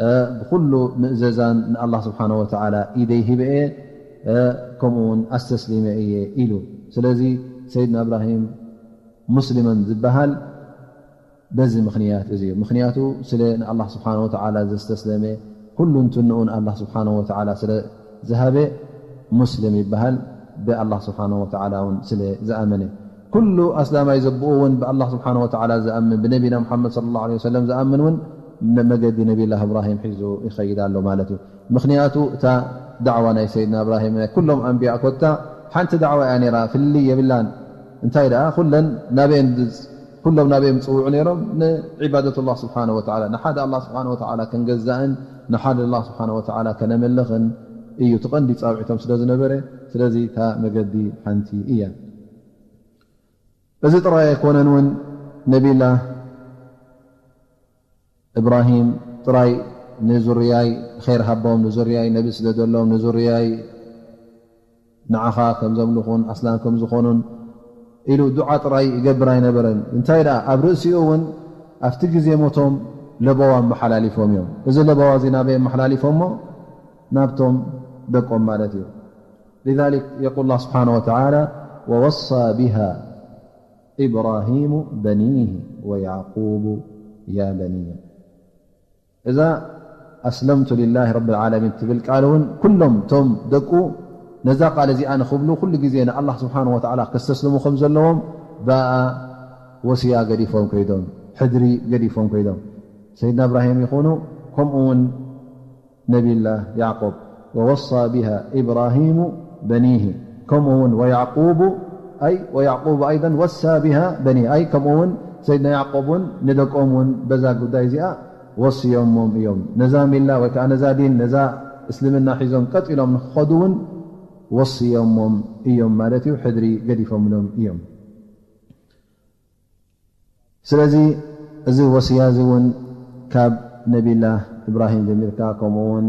እ፣ ብኹሉ ምእዘዛን ንኣላህ ስብሓነሁ ወተዓላ ኢደይ ሂበ እየ፣ እ፣ ከምኡ እውን ኣስተስሊመ እየ ኢሉ። ስለዚ ሰይድና እብራሂም ሙስሊመን ዝበሃል በዚ ምኽንያት እዚ እዩ። ምኽንያቱ ስለ ንኣላህ ስብሓነሁ ወተዓላ ዘስተስለመ፣ ኩሉ እንትንኡ ንኣላህ ስብሓነሁ ወተዓላ ስለ ዝሃበ ሙስሊም ይበሃል። ብኣላህ ስብሓነሁ ወተዓላ እውን ስለ ዝኣመነ። ኩሉ ኣስላማይ ዘቦኡ እውን ብኣላህ ስብሓነሁ ወተዓላ ዝኣምን፣ ብነቢና ሙሓመድ ሰለላሁ ዐለይሂ ወሰለም ዝኣምን እውን ነ-፣ መገዲ ነቢላህ እብራሂም ሒዙ ይኸይድ ኣሎ ማለት እዩ። ምኽንያቱ እታ ዳዕዋ ናይ ሰይድና እብራሂም፣ ናይ ኩሎም ኣንብያ ኮታ ሓንቲ ዳዕዋ እያ ነይራ፣ ፍልልይ የብላን። እንታይ ደኣ፣ ኩለን ናበየን ዝ-፣ ኩሎም ናበየን ዝጽውዑ ነይሮም? ንዒባደት ኣላህ ስብሓነሁ ወተዓላ፣ ንሓደ ኣላህ ስብሓነሁ ወተዓላ ክንገዛእን ንሓደ ኣላህ ስብሓነሁ ወተዓላ ከነምልኽን እዩ እቲ ቀንዲ ጻውዒቶም ስለ ዝነበረ። ስለዚ እታ መገዲ ሓንቲ እያ። እዚ ጥራይ ኣይኮነን እውን ነቢላህ እብራሂም ጥራይ ንዙርያይ ኸይር ሃቦም፣ ንዙርያይ ነቢ ስደደሎም፣ ንዙርያይ ንዓኻ ከም ዘምልኹን ኣስላም ከም ዝኾኑን ኢሉ ዱዓ ጥራይ ይገብር ኣይነበረን። እንታይ ደኣ፣ ኣብ ርእሲኡ እውን ኣብቲ ግዜ ሞቶም ለበዋ ኣመሓላሊፎም እዮም። እዚ ለበዋ እዚ ናበይ ኣመሓላሊፎሞ? ናብቶም ደቆም ማለት እዩ። لذلك يقول الله سبحانه وتعالى: ووصى بها إبراهيم بنيه ويعقوب يا بني። እዛ أسلمت لله رب العالمين ትብል ቃል እውን ኩሎም እቶም ደቁ ነዛ ቃል እዚኣ ንኽብሉ ኩሉ ግዜ ንኣላህ ስብሓነሁ ወተዓላ ከስተስልሙ ከም ዘለዎም ብኣ ወስያ ገዲፎም ከይዶም፣ ሕድሪ ገዲፎም ከይዶም። ሰይድና እብራሂም ይኹኑ፣ ከምኡ እውን ነቢላህ ያዕቆብ، ووصى بها إبراهيم بنيه، ከምኡ እውን ويعقوب، أي ويعقوب أيضا وصى بها بنيه، أي ከምኡ እውን ሰይድና ያዕቆብ እውን ንደቆም እውን በዛ ጉዳይ እዚኣ ወስዮሞም እዮም። ነዛ ሚላ ወይ ከዓ ነዛ ዲን፣ ነዛ እስልምና ሒዞም ቀጥ ኢሎም ንክኸዱ እውን ወስዮሞም እዮም ማለት እዩ፣ ሕድሪ ገዲፎምሎም እዮም። ስለዚ እዚ ወስያ እዚ እውን ካብ ነቢላህ ኢብራሂም ጀሚርካ፣ ከምኡ እውን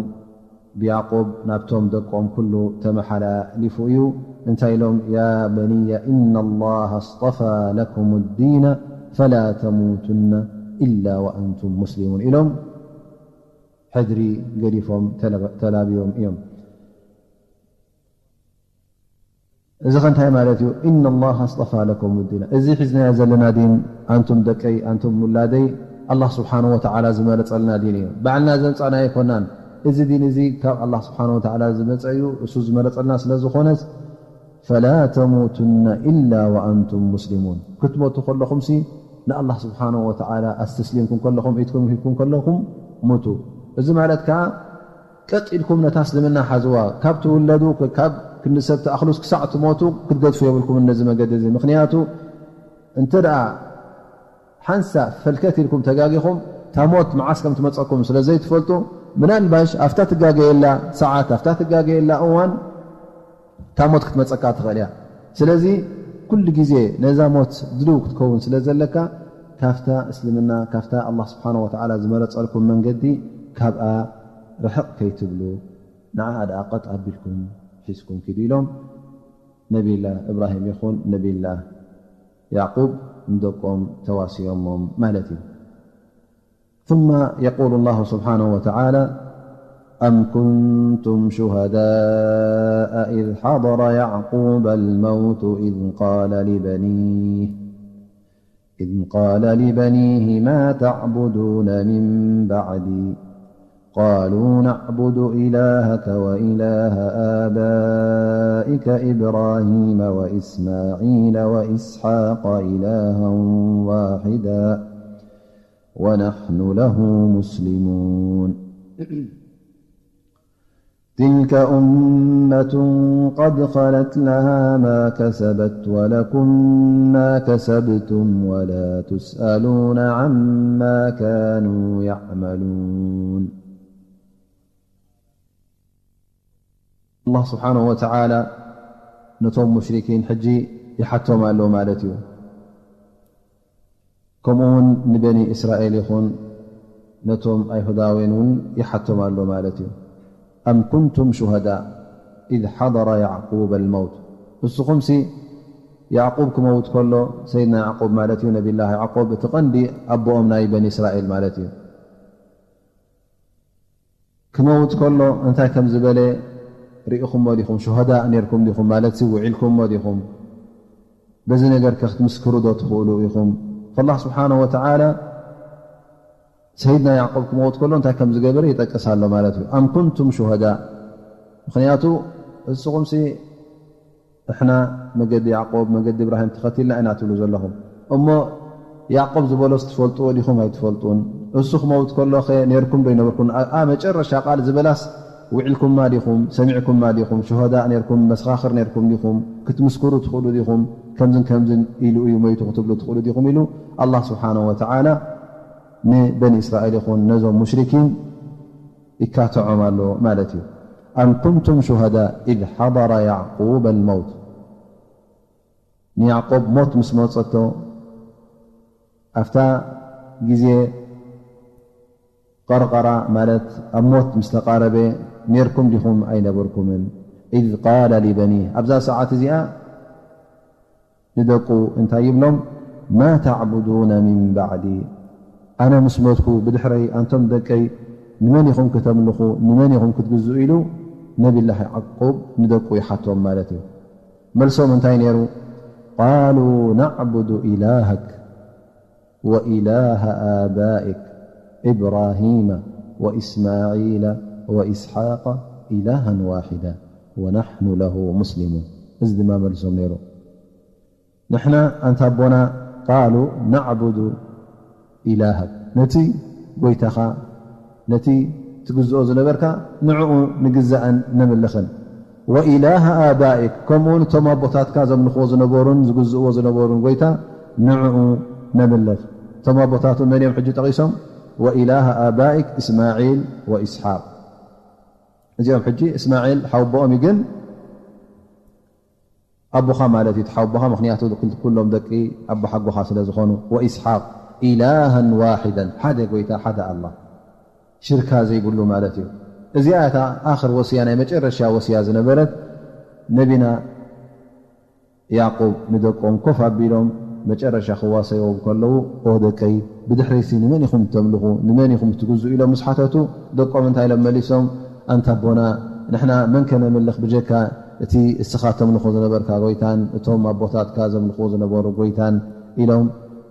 ብያዕቁብ ናብቶም ደቆም ኩሉ ተመሓላሊፉ እዩ። እንታይ ኢሎም? "ያ በንየ፣ ኢነ ላሃ ኣስጠፋ ለኩም ዲነ ፈላ ተሙቱነ ኢላ ወኣንቱም ሙስሊሙን" ኢሎም ሕድሪ ገዲፎም ተላብዮም እዮም። እዚ ከ እንታይ ማለት እዩ? "ኢነ ላሃ ኣስጠፋ ለኩም ዲነ"፣ እዚ ሒዝናዮ ዘለና ዲን፣ ኣንቱም ደቀይ፣ ኣንቱም ውላደይ፣ ኣላህ ስብሓነሁ ወተዓላ ዝመረጸልና ዲን እዩ። ባዕልና ዘምጻእናዮ ኣይኮናን። እዚ ዲን እዚ ካብ ኣላህ ስብሓነሁ ወተዓላ ዝመጸ እዩ። እሱ ዝመረጸልና ስለ ዝኾነስ፣ "ፈላ ተሙቱነ ኢላ ወኣንቱም ሙስሊሙን"፣ ክትሞቱ ከለኹምሲ ንኣላህ ስብሓነሁ ወተዓላ ኣስተስሊምኩም ከለኹም፣ ኢድኩም ሂብኩም ከለኹም ሙቱ። እዚ ማለት ከኣ ቀጥ ኢልኩም ነታ እስልምና ሓዝዋ። ካብ ትውለዱ፣ ካብ ክንዲ ሰብ ትኣኽሉስ ክሳዕ ትሞቱ ክትገድፉ የብልኩምን ነዚ መገዲ እዚ። ምኽንያቱ እንተ ደኣ ሓንሳእ ፈልከት ኢልኩም ተጋጊኹም፣ እታ ሞት መዓስ ከም ትመጸኩም ስለ ዘይትፈልጡ፣ ምናልባሽ ኣብታ ትጋገየላ ሰዓት፣ ኣብታ ትጋገየላ እዋን እታ ሞት ክትመጸካ ትኽእል እያ። ስለዚ ኩሉ ግዜ ነዛ ሞት ድልው ክትከውን ስለ ዘለካ፣ ካብታ እስልምና፣ ካብታ ኣላህ ስብሓነሁ ወተዓላ ዝመረጸልኩም መንገዲ፣ ካብኣ ርሕቕ ከይትብሉ፣ ንዓኣ ደኣ ቀጥ ኣቢልኩም ሒዝኩም ኪዱ ኢሎም ነቢይላህ እብራሂም ይኹን ነቢይላህ ያዕቁብ ንደቆም ተዋስዮሞም ማለት እዩ። ثم يقول الله سبحانه وتعالى: أم كنتم شهداء إذ حضر يعقوب الموت إذ قال لبنيه، إذ قال لبنيه ما تعبدون من بعدي، قالوا نعبد إلهك وإله آبائك إبراهيم وإسماعيل وإسحاق إلها واحدا ونحن له مسلمون. تلك أمة قد خلت لها ما كسبت ولكم ما كسبتم ولا تسألون عما كانوا يعملون. ኣላህ ስብሓነሁ ወተዓላ ነቶም ሙሽሪኪን ሕጂ ይሓቶም ኣሎ ማለት እዩ። ከምኡ እውን ንበኒ እስራኤል ይኹን ነቶም ኣይሁዳውያን እውን ይሓቶም ኣሎ ማለት እዩ። أم كنتم شهداء إذ حضر يعقوب الموت، ንስኹምሲ ያዕቁብ ክመውት ከሎ፣ ሰይድና ያዕቁብ ማለት እዩ፣ ነቢላህ ያዕቁብ እቲ ቀንዲ ኣቦኦም ናይ በኒ እስራኤል ማለት እዩ። ክመውት ከሎ እንታይ ከም ዝበለ ርኢኹሞ ዲኹም? ሹሃዳእ ነርኩም ዲኹም? ማለት ሲ ውዒልኩሞ ዲኹም? በዚ ነገር ከ ክትምስክሩ ዶ ትኽእሉ ኢኹም? ፈላህ ስብሓነሁ ወተዓላ ሰይድና ያዕቆብ ክመውት ከሎ እንታይ ከም ዝገበረ ይጠቅስ ኣሎ ማለት እዩ። ኣም ኩንቱም ሹሃዳእ፣ ምኽንያቱ እስኹምሲ ንሕና መገዲ ያዕቆብ፣ መገዲ እብራሂም ተኸቲልና ኢና ትብሉ ዘለኹም። እሞ ያዕቆብ ዝበሎስ ትፈልጥዎ ዲኹም ኣይትፈልጡን? እሱ ክመውት ከሎኸ ኔርኩም ዶ ኣይነበርኩን? ኣብ መጨረሻ ቃል ዝበላስ ውዒልኩማ ዲኹም? ሰሚዕኩማ ዲኹም? ሹሃዳእ ኔርኩም፣ መሰኻኽር ኔርኩም ዲኹም? ክትምስክሩ ትኽእሉ ዲኹም? ከምዝን ከምዝን ኢሉ እዩ መይቱ ክትብሉ ትኽእሉ ዲኹም? ኢሉ ኣላህ ስብሓነሁ ወተዓላ ንበኒ እስራኤል ይኹን ነዞም ሙሽሪኪን ይካትዖም ኣሎ ማለት እዩ። ኣም ኩንቱም ሹሃዳእ ኢዝ ሓደረ ያዕቁበ ልመውት፣ ንያዕቆብ ሞት ምስ መጸቶ፣ ኣብታ ግዜ ቀርቐራ ማለት ኣብ ሞት ምስ ተቓረበ፣ ኔርኩም ዲኹም ኣይነበርኩምን? ኢዝ ቃለ ሊበኒህ፣ ኣብዛ ሰዓት እዚኣ ንደቁ እንታይ ይብሎም? ማ ተዕቡዱነ ሚን ባዕዲ፣ ኣነ ምስ ሞትኩ ብድሕረይ ኣንቶም ደቀይ ንመን ኢኹም ክተምልኹ፣ ንመን ኢኹም ክትግዝኡ? ኢሉ ነቢላህ ያዕቁብ ንደቁ ይሓቶም ማለት እዩ። መልሶም እንታይ ነይሩ? ቃሉ ናዕቡዱ ኢላሃክ ወኢላሃ ኣባኢክ ኢብራሂመ ወኢስማዒለ ወኢስሓቀ ኢላሃን ዋሒዳ ወናሕኑ ለሁ ሙስሊሙን። እዚ ድማ መልሶም ነይሩ። ንሕና ኣንታ ኣቦና፣ ቃሉ ናዕቡዱ ኢላሃክ፣ ነቲ ጎይታኻ፣ ነቲ ትግዝኦ ዝነበርካ ንዕኡ ንግዛእን ነምልኽን። ወኢላሃ ኣባኢክ፣ ከምኡውን እቶም ኣቦታትካ ዘምልኽዎ ዝነበሩን ዝግዝእዎ ዝነበሩን ጎይታ ንዕኡ ነምልኽ። እቶም ኣቦታቱ መን እዮም ሕጂ ጠቒሶም? ወኢላሃ ኣባኢክ እስማዒል ወኢስሓቅ። እዚኦም ሕጂ እስማዒል ሓወቦኦም እዩ፣ ግን ኣቦኻ ማለት እዩ፣ እቲ ሓወቦኻ፣ ምኽንያቱ ኩሎም ደቂ ኣቦሓጎኻ ስለ ዝኾኑ። ወኢስሓቅ ኢላሃን ዋሒደን፣ ሓደ ጎይታ፣ ሓደ ኣላህ። ሽርካ ዘይብሉ ማለት እዩ። እዚኣ እታ ኣኽር ወስያ፣ ናይ መጨረሻ ወስያ ዝነበረት፣ ነቢና ያዕቆብ ንደቆም ኮፍ ኣቢሎም መጨረሻ ክዋሰዮም ከለዉ፣ "ኦ ደቀይ፣ ብድሕሪሲ ንመን ኢኹም ተምልኹ? ንመን ኢኹም ትግዙ?" ኢሎም ምስ ሓተቱ፣ ደቆም እንታይ ኢሎም መሊሶም? "ኣንታ ኣቦና፣ ንሕና መን ከነምልኽ ብጀካ እቲ እስኻ ተምልኾ ዝነበርካ ጎይታን እቶም ኣቦታትካ ዘምልኽዎ ዝነበሩ ጎይታን?" ኢሎም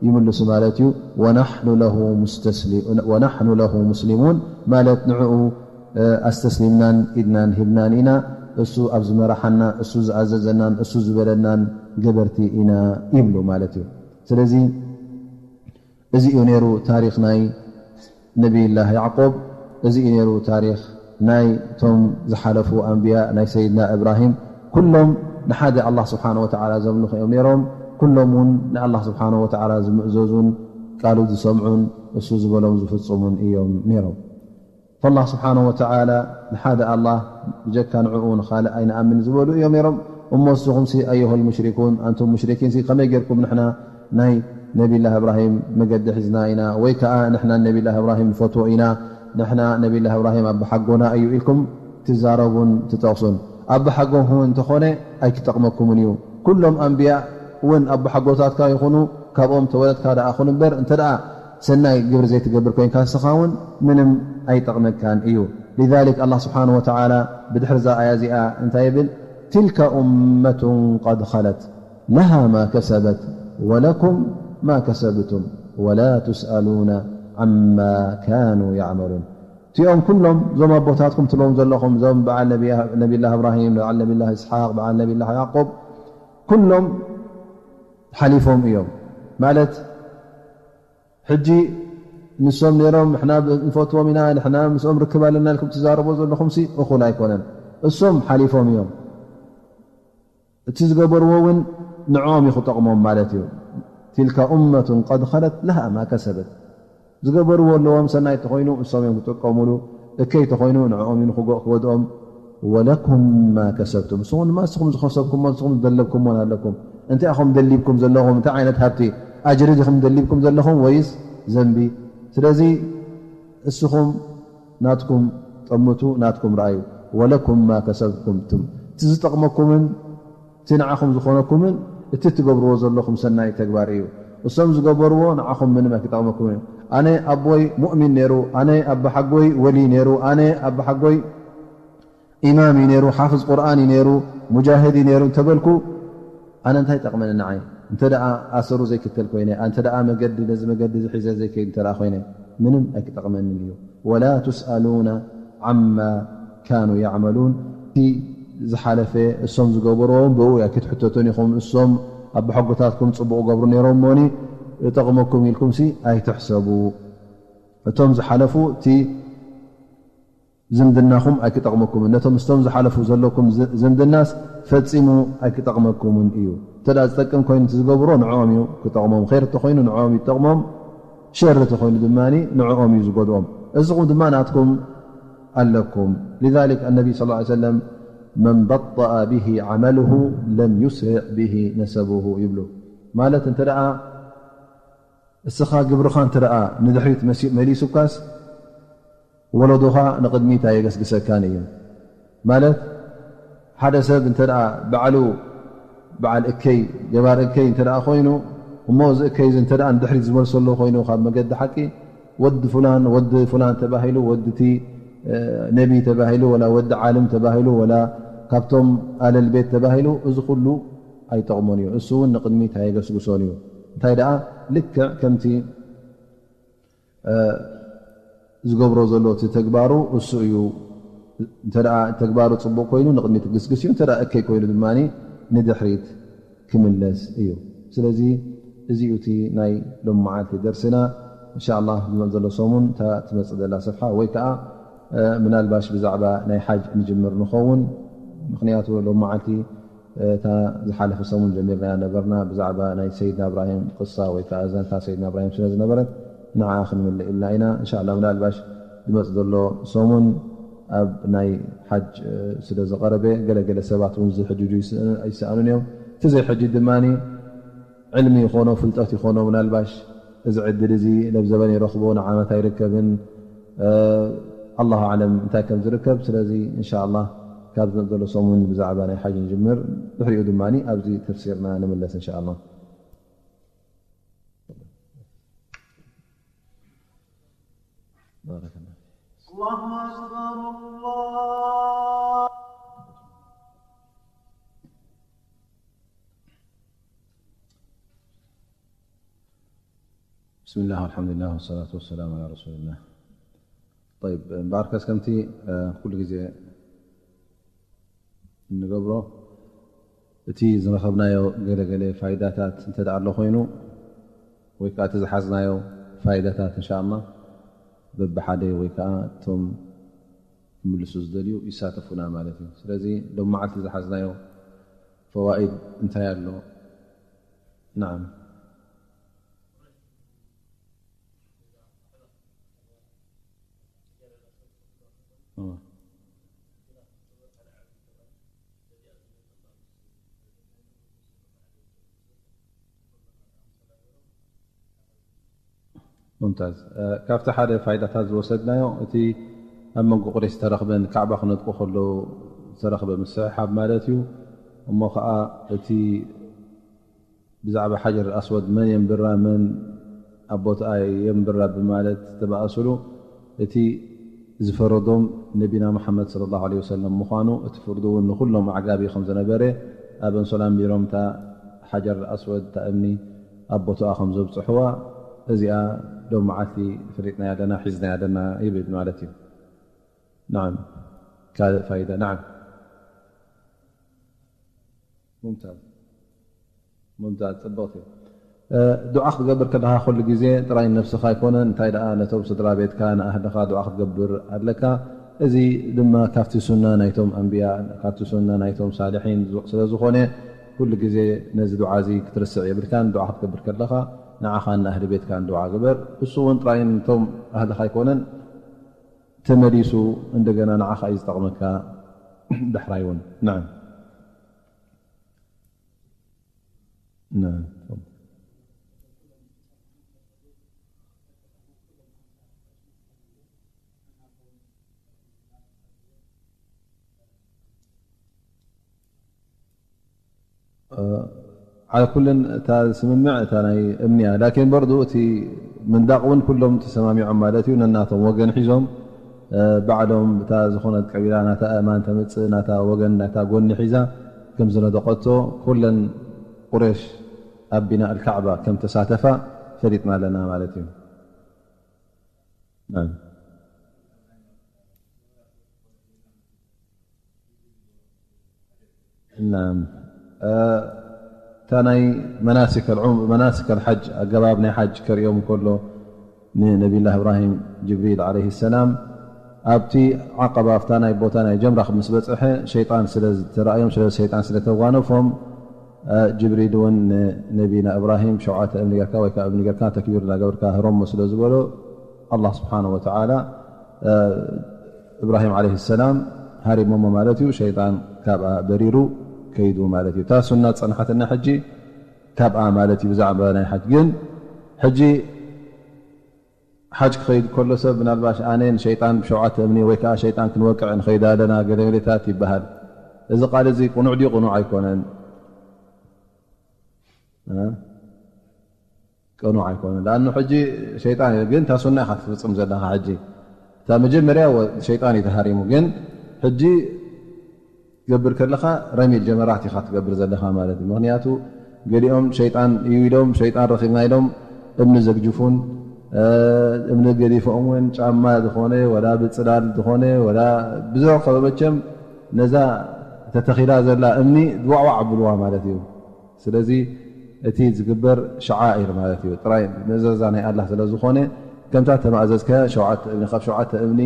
ይምልሱ ማለት እዩ። "ወናሕኑ ለሁ ሙስተስሊ-፣ ወናሕኑ ለሁ ሙስሊሙን" ማለት ንዕኡ፣ እ፣ ኣስተስሊምናን ኢድናን ሂብናን ኢና፣ እሱ ኣብ ዝመራሓና፣ እሱ ዝኣዘዘናን እሱ ዝበለናን ገበርቲ ኢና ይብሉ ማለት እዩ። ስለዚ እዚ እዩ ነይሩ ታሪኽ ናይ ነቢይላህ ያዕቆብ፣ እዚ እዩ ነይሩ ታሪኽ ናይ ቶም ዝሓለፉ ኣንብያ፣ ናይ ሰይድና እብራሂም። ኩሎም ንሓደ ኣላህ ስብሓነ ወተዓላ ዘምልኹ እዮም ነይሮም። ኩሎም እውን ንኣላህ ስብሓነ ወተዓላ ዝምእዘዙን ቃሉ ዝሰምዑን እሱ ዝበሎም ዝፍጽሙን እዮም ነይሮም። ፈላህ ስብሓነ ወተዓላ ንሓደ ኣላህ ብጀካ ንዕኡ ንኻልእ ኣይንኣምን ዝበሉ እዮም ነይሮም። እሞ እስኹምሲ ኣዩሃል ሙሽሪኩን፣ ኣንቱም ሙሽሪኪንሲ ከመይ ጌርኩም ንሕና ናይ ነቢላህ እብራሂም መገዲ ሒዝና ኢና፣ ወይ ከኣ ንሕና ነቢላህ እብራሂም ንፈትዎ ኢና፣ ንሕና ነቢላህ እብራሂም ኣባሓጎና እዩ ኢልኩም ትዛረቡን ትጠቕሱን? ኣባሓጎም እውን እንተኾነ ኣይክጠቕመኩምን እዩ። ኩሎም ኣንብያ እውን ኣባሓጎታትካ ይኹኑ፣ ካብኦም ተወለድካ ደኣ ኹን እምበር፣ እንተ ደኣ ሰናይ ግብሪ ዘይትገብር ኮይንካ ንስኻ እውን ምንም ኣይጠቕመካን እዩ። ሊዛሊክ ኣላህ ስብሓነ ወተዓላ ብድሕሪ እዛ ኣያ እዚኣ እንታይ ይብል? ትልከ ኡመቱን ቀድ ኸለት ለሃ ማ ከሰበት ወለኩም ማ ከሰብቱም ወላ ቱስኣሉነ ዓማ ካኑ ያዕመሉን። እቲኦም ኩሎም እዞም ኣቦታትኩም ትብሎም ዘለኹም፣ እዞም በዓል ነቢያ-፣ ነቢላህ እብራሂም፣ በዓል ነቢላህ እስሓቅ፣ በዓል ነቢላህ ያዕቆብ ኩሎም ሓሊፎም እዮም ማለት ሕጂ ንሶም ነይሮም ንሕና ንፈትዎም ኢና፣ ንሕና ምስኦም ርክብ ኣለና ኢልኩም ትዛረቦ ዘለኹምሲ እኹል ኣይኮነን። እሶም ሓሊፎም እዮም። እቲ ዝገበርዎ እውን ንዕኦም እዩ ክጠቕሞም ማለት እዩ። ትልካ ኡመቱን ቀድ ኸለት ለሃ ማ ከሰበት። ዝገበርዎ ኣለዎም፣ ሰናይ ተኾይኑ እሶም እዮም ክጥቀሙሉ፣ እከይ ተኾይኑ ንዕኦም እዩ ንክጎ-፣ ክጎድኦም። ወለኩም ማ ከሰብቱም፣ ንስኹም ድማ ንስኹም ዝኸሰብኩሞ፣ ንስኹም ዝደለብኩሞን ኣለኩም። እንታይ ኢኹም ደሊብኩም ዘለኹም? እንታይ ዓይነት ሃብቲ፣ ኣጅሪ ዲኹም ደሊብኩም ዘለኹም ወይስ ዘንቢ? ስለዚ እስኹም ናትኩም ጠምቱ፣ ናትኩም ረኣዩ። ወለኩም ማ ከሰብኩም ቱም፣ እቲ ዝጠቕመኩምን እቲ ንዓኹም ዝኾነኩምን እቲ ትገብርዎ ዘለኹም ሰናይ ተግባር እዩ። እሶም ዝገበርዎ ንዓኹም ምንም ኣይክጠቕመኩምን እዩ። ኣነ ኣቦይ ሙእሚን ነይሩ፣ ኣነ ኣባሓጎይ ወሊ ነይሩ፣ ኣነ ኣባሓጎይ ኢማም እዩ ነይሩ፣ ሓፍዝ ቁርኣን እዩ ነይሩ፣ ሙጃሂድ እዩ ነይሩ እንተበልኩ፣ ኣነ እንታይ ጠቕመኒ ንዓይ? እንተ ደኣ ኣሰሩ ዘይክተል ኮይነ፣ እንተ ደኣ መገዲ፣ ነዚ መገዲ እዚ ሒዘ ዘይከይድ እንተ ደኣ ኮይነ፣ ምንም ኣይክጠቕመንን እዩ። ወላ ቱስኣሉነ ዓማ ካኑ ያዕመሉን። እቲ ዝሓለፈ እሶም ዝገበርዎ እውን ብኡ ኣይክትሕተቱን ኢኹም። እሶም ኣቦሓጎታትኩም ጽቡቕ ይገብሩ ነይሮም እሞኒ፣ ይጠቕመኩም ኢልኩምሲ ኣይትሕሰቡ። እቶም ዝሓለፉ እቲ ዝምድናኹም ኣይክጠቕመኩምን። ነቶም ምስቶም ዝሓለፉ ዘለኩም ዝ-፣ ዝምድናስ ፈጺሙ ኣይክጠቕመኩምን እዩ። እንተ ደኣ ዝጠቅም ኮይኑ እቲ ዝገብሮ ንዕኦም እዩ ክጠቕሞም፣ ኸይር እንተኾይኑ ንዕኦም እዩ ዝጠቕሞም፣ ሸር እንተኾይኑ ድማ ንዕኦም እዩ ዝጎድኦም። እስኹም ድማ ናትኩም ኣለኩም። ሊዛሊክ ኣነቢ ሰለላሁ ዐለይሂ ወሰለም፣ "መን በጠአ ቢሂ ዐመሉሁ ለም ዩስሪዕ ቢሂ ነሰቡሁ" ይብሉ። ማለት እንተ ደኣ እስኻ ግብርኻ እንተ ደኣ ንድሕሪት መሲ-፣ መሊሱካስ፣ ወለዶኻ ንቕድሚት ኣየገስግሰካን እዩ። ማለት፣ ሓደ ሰብ እንተ ደኣ ባዕሉ በዓል እከይ፣ ገባር እከይ እንተ ደኣ ኮይኑ፣ እሞ እዚ እከይ እዚ እንተ ደኣ ንድሕሪት ዝመልሰሉ ኮይኑ፣ ካብ መገዲ ሓቂ፣ ወዲ ፍላን፣ ወዲ ፍላን ተባሂሉ፣ ወዲ እቲ፣ እ፣ ነቢ ተባሂሉ፣ ወላ ወዲ ዓልም ተባሂሉ፣ ወላ ካብቶም ኣለል ቤት ተባሂሉ፣ እዚ ኩሉ ኣይጠቕሞን እዩ። እሱ እውን ንቕድሚት ኣየገስግሶን እዩ። እንታይ ደኣ፣ ልክዕ ከምቲ እ፣ ዝገብሮ ዘሎ እቲ ተግባሩ እሱ እዩ። እንተ ደኣ ተግባሩ ጽቡቕ ኮይኑ ንቕድሚት ክግስግስ እዩ፣ እንተ ደኣ እከይ ኮይኑ ድማ ንድሕሪት ክምለስ እዩ። ስለዚ እዚ እዩ እቲ ናይ ሎም መዓልቲ ደርስና። እንሻ ኣላህ ዝመጽእ ዘሎ ሰሙን እታ ትመጽእ ዘላ ሰፍሓ ወይ ከኣ፣ እ፣ ምናልባሽ ብዛዕባ ናይ ሓጅ ንጅምር ንኸውን። ምኽንያቱ ሎም መዓልቲ እታ ዝሓለፈ ሰሙን ጀሚርናያ ነበርና፣ ብዛዕባ ናይ ሰይድና እብራሂም ቅሳ ወይ ከኣ ዛንታ ሰይድና እብራሂም ስለ ዝነበረት ንዓኣ ክንምልእ ኢልና ኢና። እንሻላ ምናልባሽ ዝመጽእ ዘሎ ሰሙን ኣብ ናይ ሓጅ፣ እ፣ ስለ ዝቐረበ ገለገለ ሰባት እውን ዝሕጅጁ ይስእኑ-፣ ኣይሰኣኑን እዮም። እቲ ዘይሕጅጅ ድማ ዕልሚ ይኾኖ ፍልጠት ይኾኖ ምናልባሽ እዚ ዕድል እዚ ለብ ዘበን ይረኽቦ ንዓመት ኣይርከብን ኣላሁ ኣዕለም እንታይ ከም ዝርከብ። ስለዚ እንሻ ኣላህ ካብ ዘሎ ሰሙን ብዛዕባ ናይ ሓጅ ንጅምር፣ ድሕሪኡ ድማ ኣብዚ ተፍሲርና ንምለስ እንሻ ኣላህ። ባረከላህ። الله أكبر، الله. بسم الله والحمد لله والصلاة والسلام على رسول الله. طيب، እምበኣርከስ ከምቲ ኩሉ ግዜ እንገብሮ፣ እቲ ዝረኸብናዮ ገለገለ ፋይዳታት እንተ ደኣ ኣሎ ኮይኑ፣ ወይ ከዓ እቲ ዝሓዝናዮ ፋይዳታት እንሻ ኣላህ በብሓደ ወይ ከዓ እቶም ክምልሱ ዝደልዩ ይሳተፉና ማለት እዩ። ስለዚ ሎም መዓልቲ ዝሓዝናዮ ፈዋኢድ እንታይ ኣሎ? ናዓም። ሙምታዝ። እ፣ ካብቲ ሓደ ፋይዳታት ዝወሰድናዮ፣ እቲ ኣብ መንጎ ቁረይሽ ዝተረኽበን ካዕባ ክነጥቁ ከለዉ ዝተረኽበ ምስሕሓብ ማለት እዩ። እሞ ኸዓ እቲ ብዛዕባ ሓጀር ኣስወድ መን የንብራ፣ መን ኣብ ቦትኣ የንብራ ብማለት ዝተባእስሉ፣ እቲ ዝፈረዶም ነቢና መሓመድ ሰለላሁ ዐለይሂ ወሰለም ምዃኑ፣ እቲ ፍርዲ እውን ንኹሎም ኣዕጋቢ ከም ዝነበረ፣ ኣብ ኣንሶላ ኣንቢሮም እታ ሓጀር ኣስወድ፣ እታ እምኒ ኣብ ቦትኣ ከም ዘብጽሕዋ፣ እዚኣ ሎም መዓልቲ ፈሊጥናያ ኣለና፣ ሒዝናያ ኣለና ይብል ማለት እዩ። ናዓም፣ ካልእ ፋይዳ። ናዓም። ሙምታዝ፣ ሙምታዝ፣ ጽብቕቲ። እ፣ ዱዓ ክትገብር ከለኻ ኩሉ ግዜ ጥራይ ንነብስኻ ኣይኮነን፣ እንታይ ደኣ ነቶም ስድራ ቤትካ፣ ንኣህልኻ ዱዓ ክትገብር ኣለካ። እዚ ድማ ካብቲ ሱና ናይቶም ኣንብያ፣ ካብቲ ሱና ናይቶም ሳልሒን ዝ-፣ ስለ ዝኾነ፣ ኩሉ ግዜ ነዚ ዱዓ እዚ ክትርስዕ የብልካን። ዱዓ ክትገብር ከለኻ ንዓኻን ንኣህሊ ቤትካን ዱዓ ግበር። እሱ እውን ጥራይ ነቶም ኣህልኻ ኣይኮነን፣ ተመሊሱ እንደገና ንዓኻ እዩ ዝጠቕመካ ዳሕራይ እውን። ናዓም። ናዓም። ዓለ ኩልን እታ ስምምዕ እታ ናይ እምኒ እያ። ላኪን በርዱ እቲ ምንዳቕ እውን ኩሎም ተሰማሚዖም ማለት እዩ። ነናቶም ወገን ሒዞም፣ እ፣ ባዕሎም እታ ዝኾነት ቀቢላ ናታ ኣእማን ተምጽእ፣ ናታ ወገን፣ ናታ ጎኒ ሒዛ ከም ዝነደቐቶ፣ ኩለን ቁሬሽ ኣብ ቢናእ ኣልካዕባ ከም ተሳተፋ ፈሊጥና ኣለና ማለት እዩ። ናም። ናም። እ፣ እታ ናይ መናሲክ ኣልዑም-፣ መናሲክ ኣልሓጅ፣ ኣገባብ ናይ ሓጅ ከርእዮም ከሎ፣ ንነቢዩላህ እብራሂም ጅብሪል ዓለይሂ ሰላም ኣብቲ ዓቐባ፣ ኣብታ ናይ ቦታ ናይ ጀምራ ምስ በጽሐ፣ ሸይጣን ስለ ዝተራእዮም፣ ስለ ሸይጣን ስለ ተጓነፎም፣ እ፣ ጅብሪል እውን ንነቢና እብራሂም ሸውዓተ እምኒ ጌርካ ወይ ከዓ እምኒ ጌርካ ተክቢር እናገበርካ ህረሞ ስለ ዝበሎ፣ ኣላህ ስብሓነሁ ወተዓላ፣ እ፣ እብራሂም ዓለይሂ ሰላም ሃሪሞሞ ማለት እዩ። ሸይጣን ካብኣ በሪሩ ከይዱ ማለት እዩ። እታ ሱና ዝጸንሓትና ሕጂ ካብኣ ማለት እዩ፣ ብዛዕባ ናይ ሓጅ። ግን ሕጂ ሓጅ ክኸይድ ከሎ ሰብ ምናልባሽ ኣነ ንሸይጣን ብሸውዓተ እምኒ ወይ ከዓ ሸይጣን ክንወቅዕ ንኸይድ ኣለና ገለገሌታት ይበሃል። እዚ ቃል እዚ ቅኑዕ ድዩ? ቅኑዕ ኣይኮነን። እ? ቅኑዕ ኣይኮነን። ለኣኑ ሕጂ ሸይጣን እዩ፣ ግን እታ ሱና ኢኻ ትፍጽም ዘለኻ። ሕጂ እታ መጀመርያ ወ-፣ ሸይጣን እዩ ተሃሪሙ፣ ግን ሕጂ ትገብር ከለኻ ረሚል ጀመራት ኢኻ ትገብር ዘለኻ ማለት እዩ። ምኽንያቱ ገሊኦም ሸይጣን እዩ ኢሎም፣ ሸይጣን ረኺብና ኢሎም እምኒ ዘግጅፉን፣ እ፣ እምኒ ገዲፎም እውን ጫማ ዝኾነ ወላ ብጽላል ዝኾነ ወላ ብዝረኸበ መቸም ነዛ ተተኺላ ዘላ እምኒ ድዋዕዋዕ ኣብልዋ ማለት እዩ። ስለዚ እቲ ዝግበር ሸዓኢር ማለት እዩ። ጥራይ ምእዘዛ ናይ ኣላህ ስለ ዝኾነ፣ ከምታ ተማእዘዝካያ ሸውዓተ እምኒ፣ ካብ ሸውዓተ እምኒ፣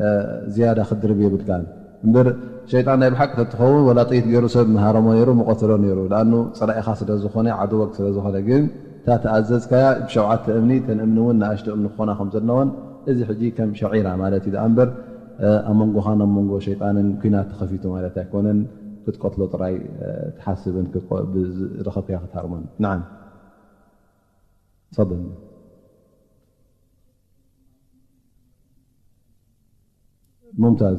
እ፣ ዝያዳ ክትድርብ የብልካን። እምበር ሸይጣን ናይ ብሓቂ ተትኸውን፣ ወላ ጥይት ገይሩ ሰብ ምሃረሞ ነይሩ፣ ምቐተሎ ነይሩ። ለኣኑ ጸላኢኻ ስለ ዝኾነ፣ ዓድወክ ስለ ዝኾነ። ግን እታ ተኣዘዝካያ ብሸውዓተ እምኒ፣ እተን እምኒ እውን ንኣሽቱ እምኒ ክኾና ከም ዘለወን፣ እዚ ሕጂ ከም ሸዒራ ማለት እዩ ደኣ እምበር፣ እ፣ ኣብ መንጎኻን ኣብ መንጎ ሸይጣንን ኲናት ተኸፊቱ ማለት ኣይኮነን። ክትቀትሎ ጥራይ፣ እ፣ ትሓስብን ክትቆ-፣ ብዝ-፣ ረኸብካዮ ክትሃርሞን። ነዓም። ተፈደል። ሙምታዝ።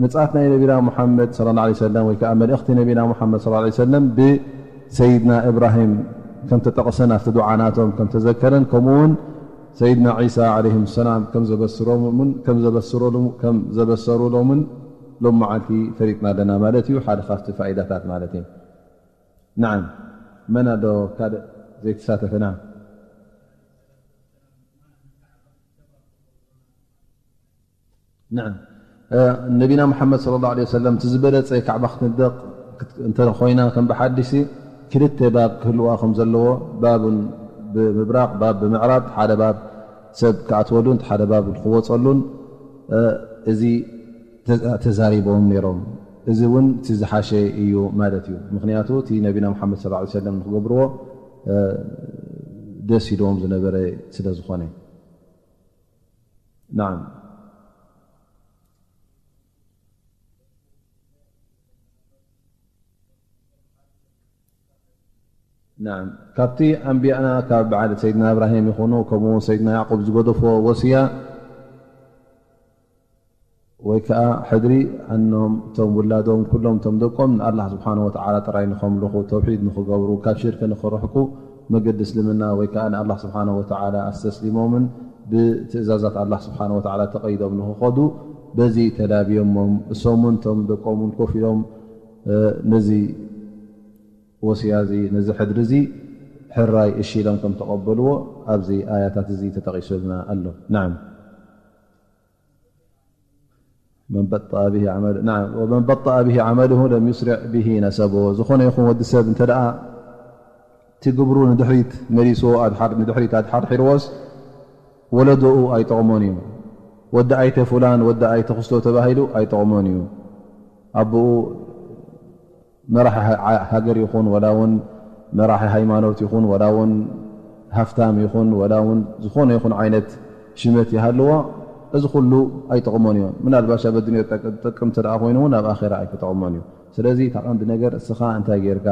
ምጽኣት ናይ ነቢና ሙሓመድ ሰለላሁ ዐለይሂ ወሰለም ወይ ከዓ መልእኽቲ ነቢና ሙሓመድ ሰለላሁ ዐለይሂ ወሰለም ብሰይድና እብራሂም ከም ተጠቕሰን ኣብቲ ዱዓ ናቶም ከም ተዘከረን፣ ከምኡ እውን ሰይድና ዒሳ ዐለይሂም ሰላም ከም ዘበስሮምን ከም ዘበስሮሎም ከም ዘበሰሩሎምን ሎም መዓልቲ ፈሊጥና ኣለና ማለት እዩ። ሓደ ካብቲ ፋኢዳታት ማለት እዩ። ናዓም፣ መን ኣሎ ካልእ ዘይተሳተፈ? ናዓም። ነቢና ሙሓመድ ሰለላሁ ዐለይሂ ወሰለም እቲ ዝበለፀ ካዕባ ክትንደቕ እንተ ኮይና ከም ብሓዲሲ ክልተ ባብ ክህልዋ ከም ዘለዎ፣ ባብን ብምብራቕ ባብ ብምዕራብ ሓደ ባብ ሰብ ክኣትወሉን ሓደ ባብ ክወፀሉን እዚ ተዛሪቦም ነይሮም። እዚ እውን እቲ ዝሓሸ እዩ ማለት እዩ። ምክንያቱ እቲ ነቢና ሙሓመድ ሰለላሁ ዐለይሂ ወሰለም ንክገብርዎ ደስ ኢልዎም ዝነበረ ስለ ዝኾነ። ናዓም። ናዓም። ካብቲ ኣንቢያና ካብ በዓል ሰይድና እብራሂም ይኹኑ ከምኡ እውን ሰይድና ያዕቁብ ዝገደፎ ወስያ ወይ ከዓ ሕድሪ ኣኖም እቶም ውላዶም ኩሎም እቶም ደቆም ንኣላህ ስብሓነ ወተዓላ ጥራይ ንኸምልኹ፣ ተውሒድ ንኽገብሩ፣ ካብ ሽርክ ንኽርሕቁ፣ መገዲ እስልምና ወይ ከዓ ንኣላህ ስብሓነ ወተዓላ ኣስተስሊሞምን ብትእዛዛት ኣላህ ስብሓነ ወተዓላ ተቐይዶም ንኽኸዱ በዚ ተላብዮሞም። እሶምን እቶም ደቆምን ኮፍ ኢሎም ነዚ ወስያ እዚ ነዚ ሕድሪ እዚ ሕራይ እሺ ኢሎም ከም ተቐበልዎ ኣብዚ ኣያታት እዚ ተጠቒሱልና ኣሎ። ናዓም። መን በጠአ ብሂ ዓመል-፣ ናዓም፣ ወመን በጠአ ብሂ ዓመልሁ ለም ዩስሪዕ ብሂ ነሰብሁ። ዝኾነ ይኹን ወዲ ሰብ እንተ ደኣ እቲ ግብሩ ንድሕሪት መሊስዎ፣ ኣድሓር-፣ ንድሕሪት ኣድሓርሒርዎስ ወለዶኡ ኣይጠቕሞን እዩ። ወዲ ኣይተ ፉላን፣ ወዲ ኣይተ ክስቶ ተባሂሉ ኣይጠቕሞን እዩ። ኣቦኡ መራሒ ሃ-፣ ሃገር ይኹን፣ ወላ እውን መራሒ ሃይማኖት ይኹን፣ ወላ እውን ሃፍታም ይኹን፣ ወላ እውን ዝኾነ ይኹን ዓይነት ሽመት ይሃልዎ፣ እዚ ኩሉ ኣይጠቕሞን እዩ። ምናልባሽ ኣብ ኣዱንያ ጠቅ-፣ ጠቅም እንተ ደኣ ኮይኑ እውን ኣብ ኣኼራ ኣይክጠቕሞን እዩ። ስለዚ እታ ቀንዲ ነገር እስኻ እንታይ ጌርካ፣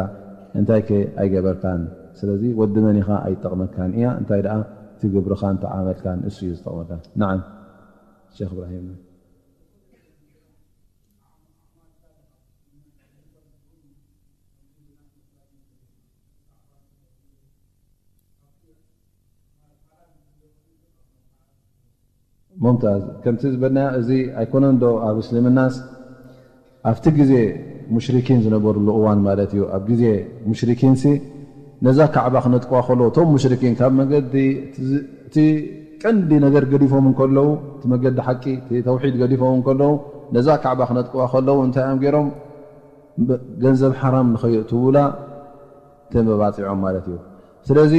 እንታይ ከ ኣይገበርካን። ስለዚ ወዲ መን ኢኻ ኣይትጠቕመካን እያ፣ እንታይ ደኣ እቲ ግብርኻን እቲ ዓመልካን እሱ እዩ ዝጠቕመካ። ናዓም ሼኽ እብራሂም። ሙምታዝ፣ ከምቲ ዝበልናዮ እዚ ኣይኮነን ዶ ኣብ እስልምናስ ኣብቲ ግዜ ሙሽሪኪን ዝነበሩሉ እዋን ማለት እዩ። ኣብ ግዜ ሙሽሪኪንሲ ነዛ ካዕባ ክነጥቅዋ ከለዉ እቶም ሙሽሪኪን ካብ መገዲ እቲ ቀንዲ ነገር ገዲፎም እንከለዉ፣ እቲ መገዲ ሓቂ፣ እቲ ተውሒድ ገዲፎም እንከለዉ፣ ነዛ ካዕባ ክነጥቅዋ ከለዉ እንታይ እዮም ገይሮም? ገንዘብ ሓራም ንኸየእትዉላ ተመባጺዖም ማለት እዩ። ስለዚ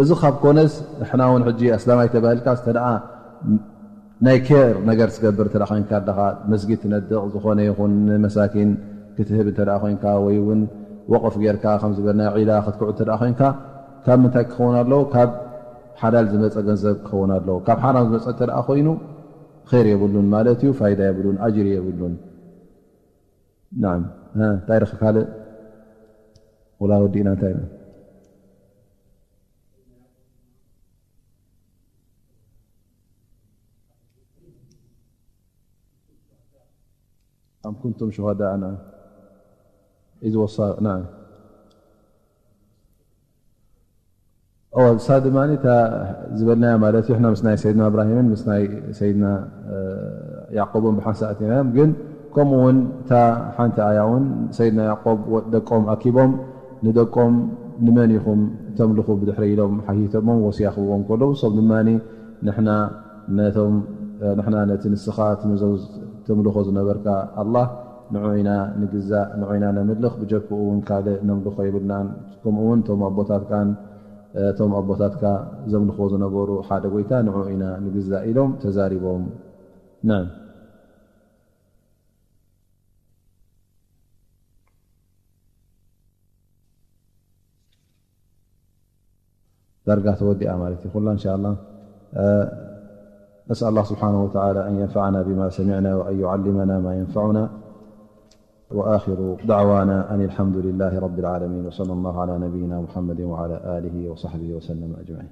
እዚ ካብ ኮነስ ንሕና እውን ሕጂ ኣስላማይ ተባሂልካ እንተ ደኣ ናይ ኬር ነገር ትገብር እንተ ደኣ ኮይንካ ኣለኻ፣ መስጊድ ትነድቕ፣ ዝኾነ ይኹን ንመሳኪን ክትህብ እንተ ደኣ ኮይንካ፣ ወይ እውን ወቕፍ ጌርካ ከም ዝበልናዮ ዒላ ክትክዑ እንተ ደኣ ኮይንካ፣ ካብ ምንታይ ክኸውን ኣለዎ? ካብ ሓላል ዝመጸ ገንዘብ ክኸውን ኣለዎ። ካብ ሓራም ዝመጸ እንተ ደኣ ኮይኑ ኸይር የብሉን ማለት እዩ፣ ፋይዳ የብሉን፣ ኣጅሪ የብሉን። ናዓም። እ፣ እንታይ ኢልካ ካልእ? ወላ ወዲእና እንታይ ኢልና? ኣም ኩንቱም ሹሃዳእ፣ ናዓም። ኢዝ ወሳ፣ ናዓም። እወ፣ እሳ ድማ እታ ዝበልናያ ማለት እዩ። ሕና ምስ ናይ ሰይድና እብራሂምን ምስ ናይ ሰይድና፣ እ፣ ያዕቆብን ብሓንሳእ ኣቲናዮም። ግን ከምኡ እውን እታ ሓንቲ ኣያ እውን ሰይድና ያዕቆብ ወ-፣ ደቆም ኣኪቦም ንደቆም ንመን ኢኹም ተምልኹ ብድሕሪ ኢሎም ሓቲቶሞም ወስያ ክብዎም ከለዉ፣ እሶም ድማ ንሕና ነቶም፣ እ፣ ንሕና ነቲ ንስኻ ትምዘው-፣ ተምልኾ ዝነበርካ ኣላህ ንዑ ኢና ንግዛእ፣ ንዑ ኢና ነምልኽ፣ ብጀክኡ እውን ካልእ ነምልኾ የብልናን። ከምኡ እውን እቶም ኣቦታትካን እቶም ኣቦታትካ ዘምልኽዎ ዝነበሩ ሓደ ጐይታ ንዕኡ ኢና ንግዛእ ኢሎም ተዛሪቦም። ናም። ዳርጋ ተወዲኣ ማለት እዩ ኩላ እንሻ ኣላህ። ነስኣል ኣላህ ስብሓነሁ ወተዓላ ኣን የንፈዓና ቢማ ሰሚዕና ወኣን ዩዓሊመና ማ የንፈዑና። وآخر دعوانا أن الحمد لله رب العالمين، وصلى الله على نبينا محمد وعلى آله وصحبه وسلم أجمعين.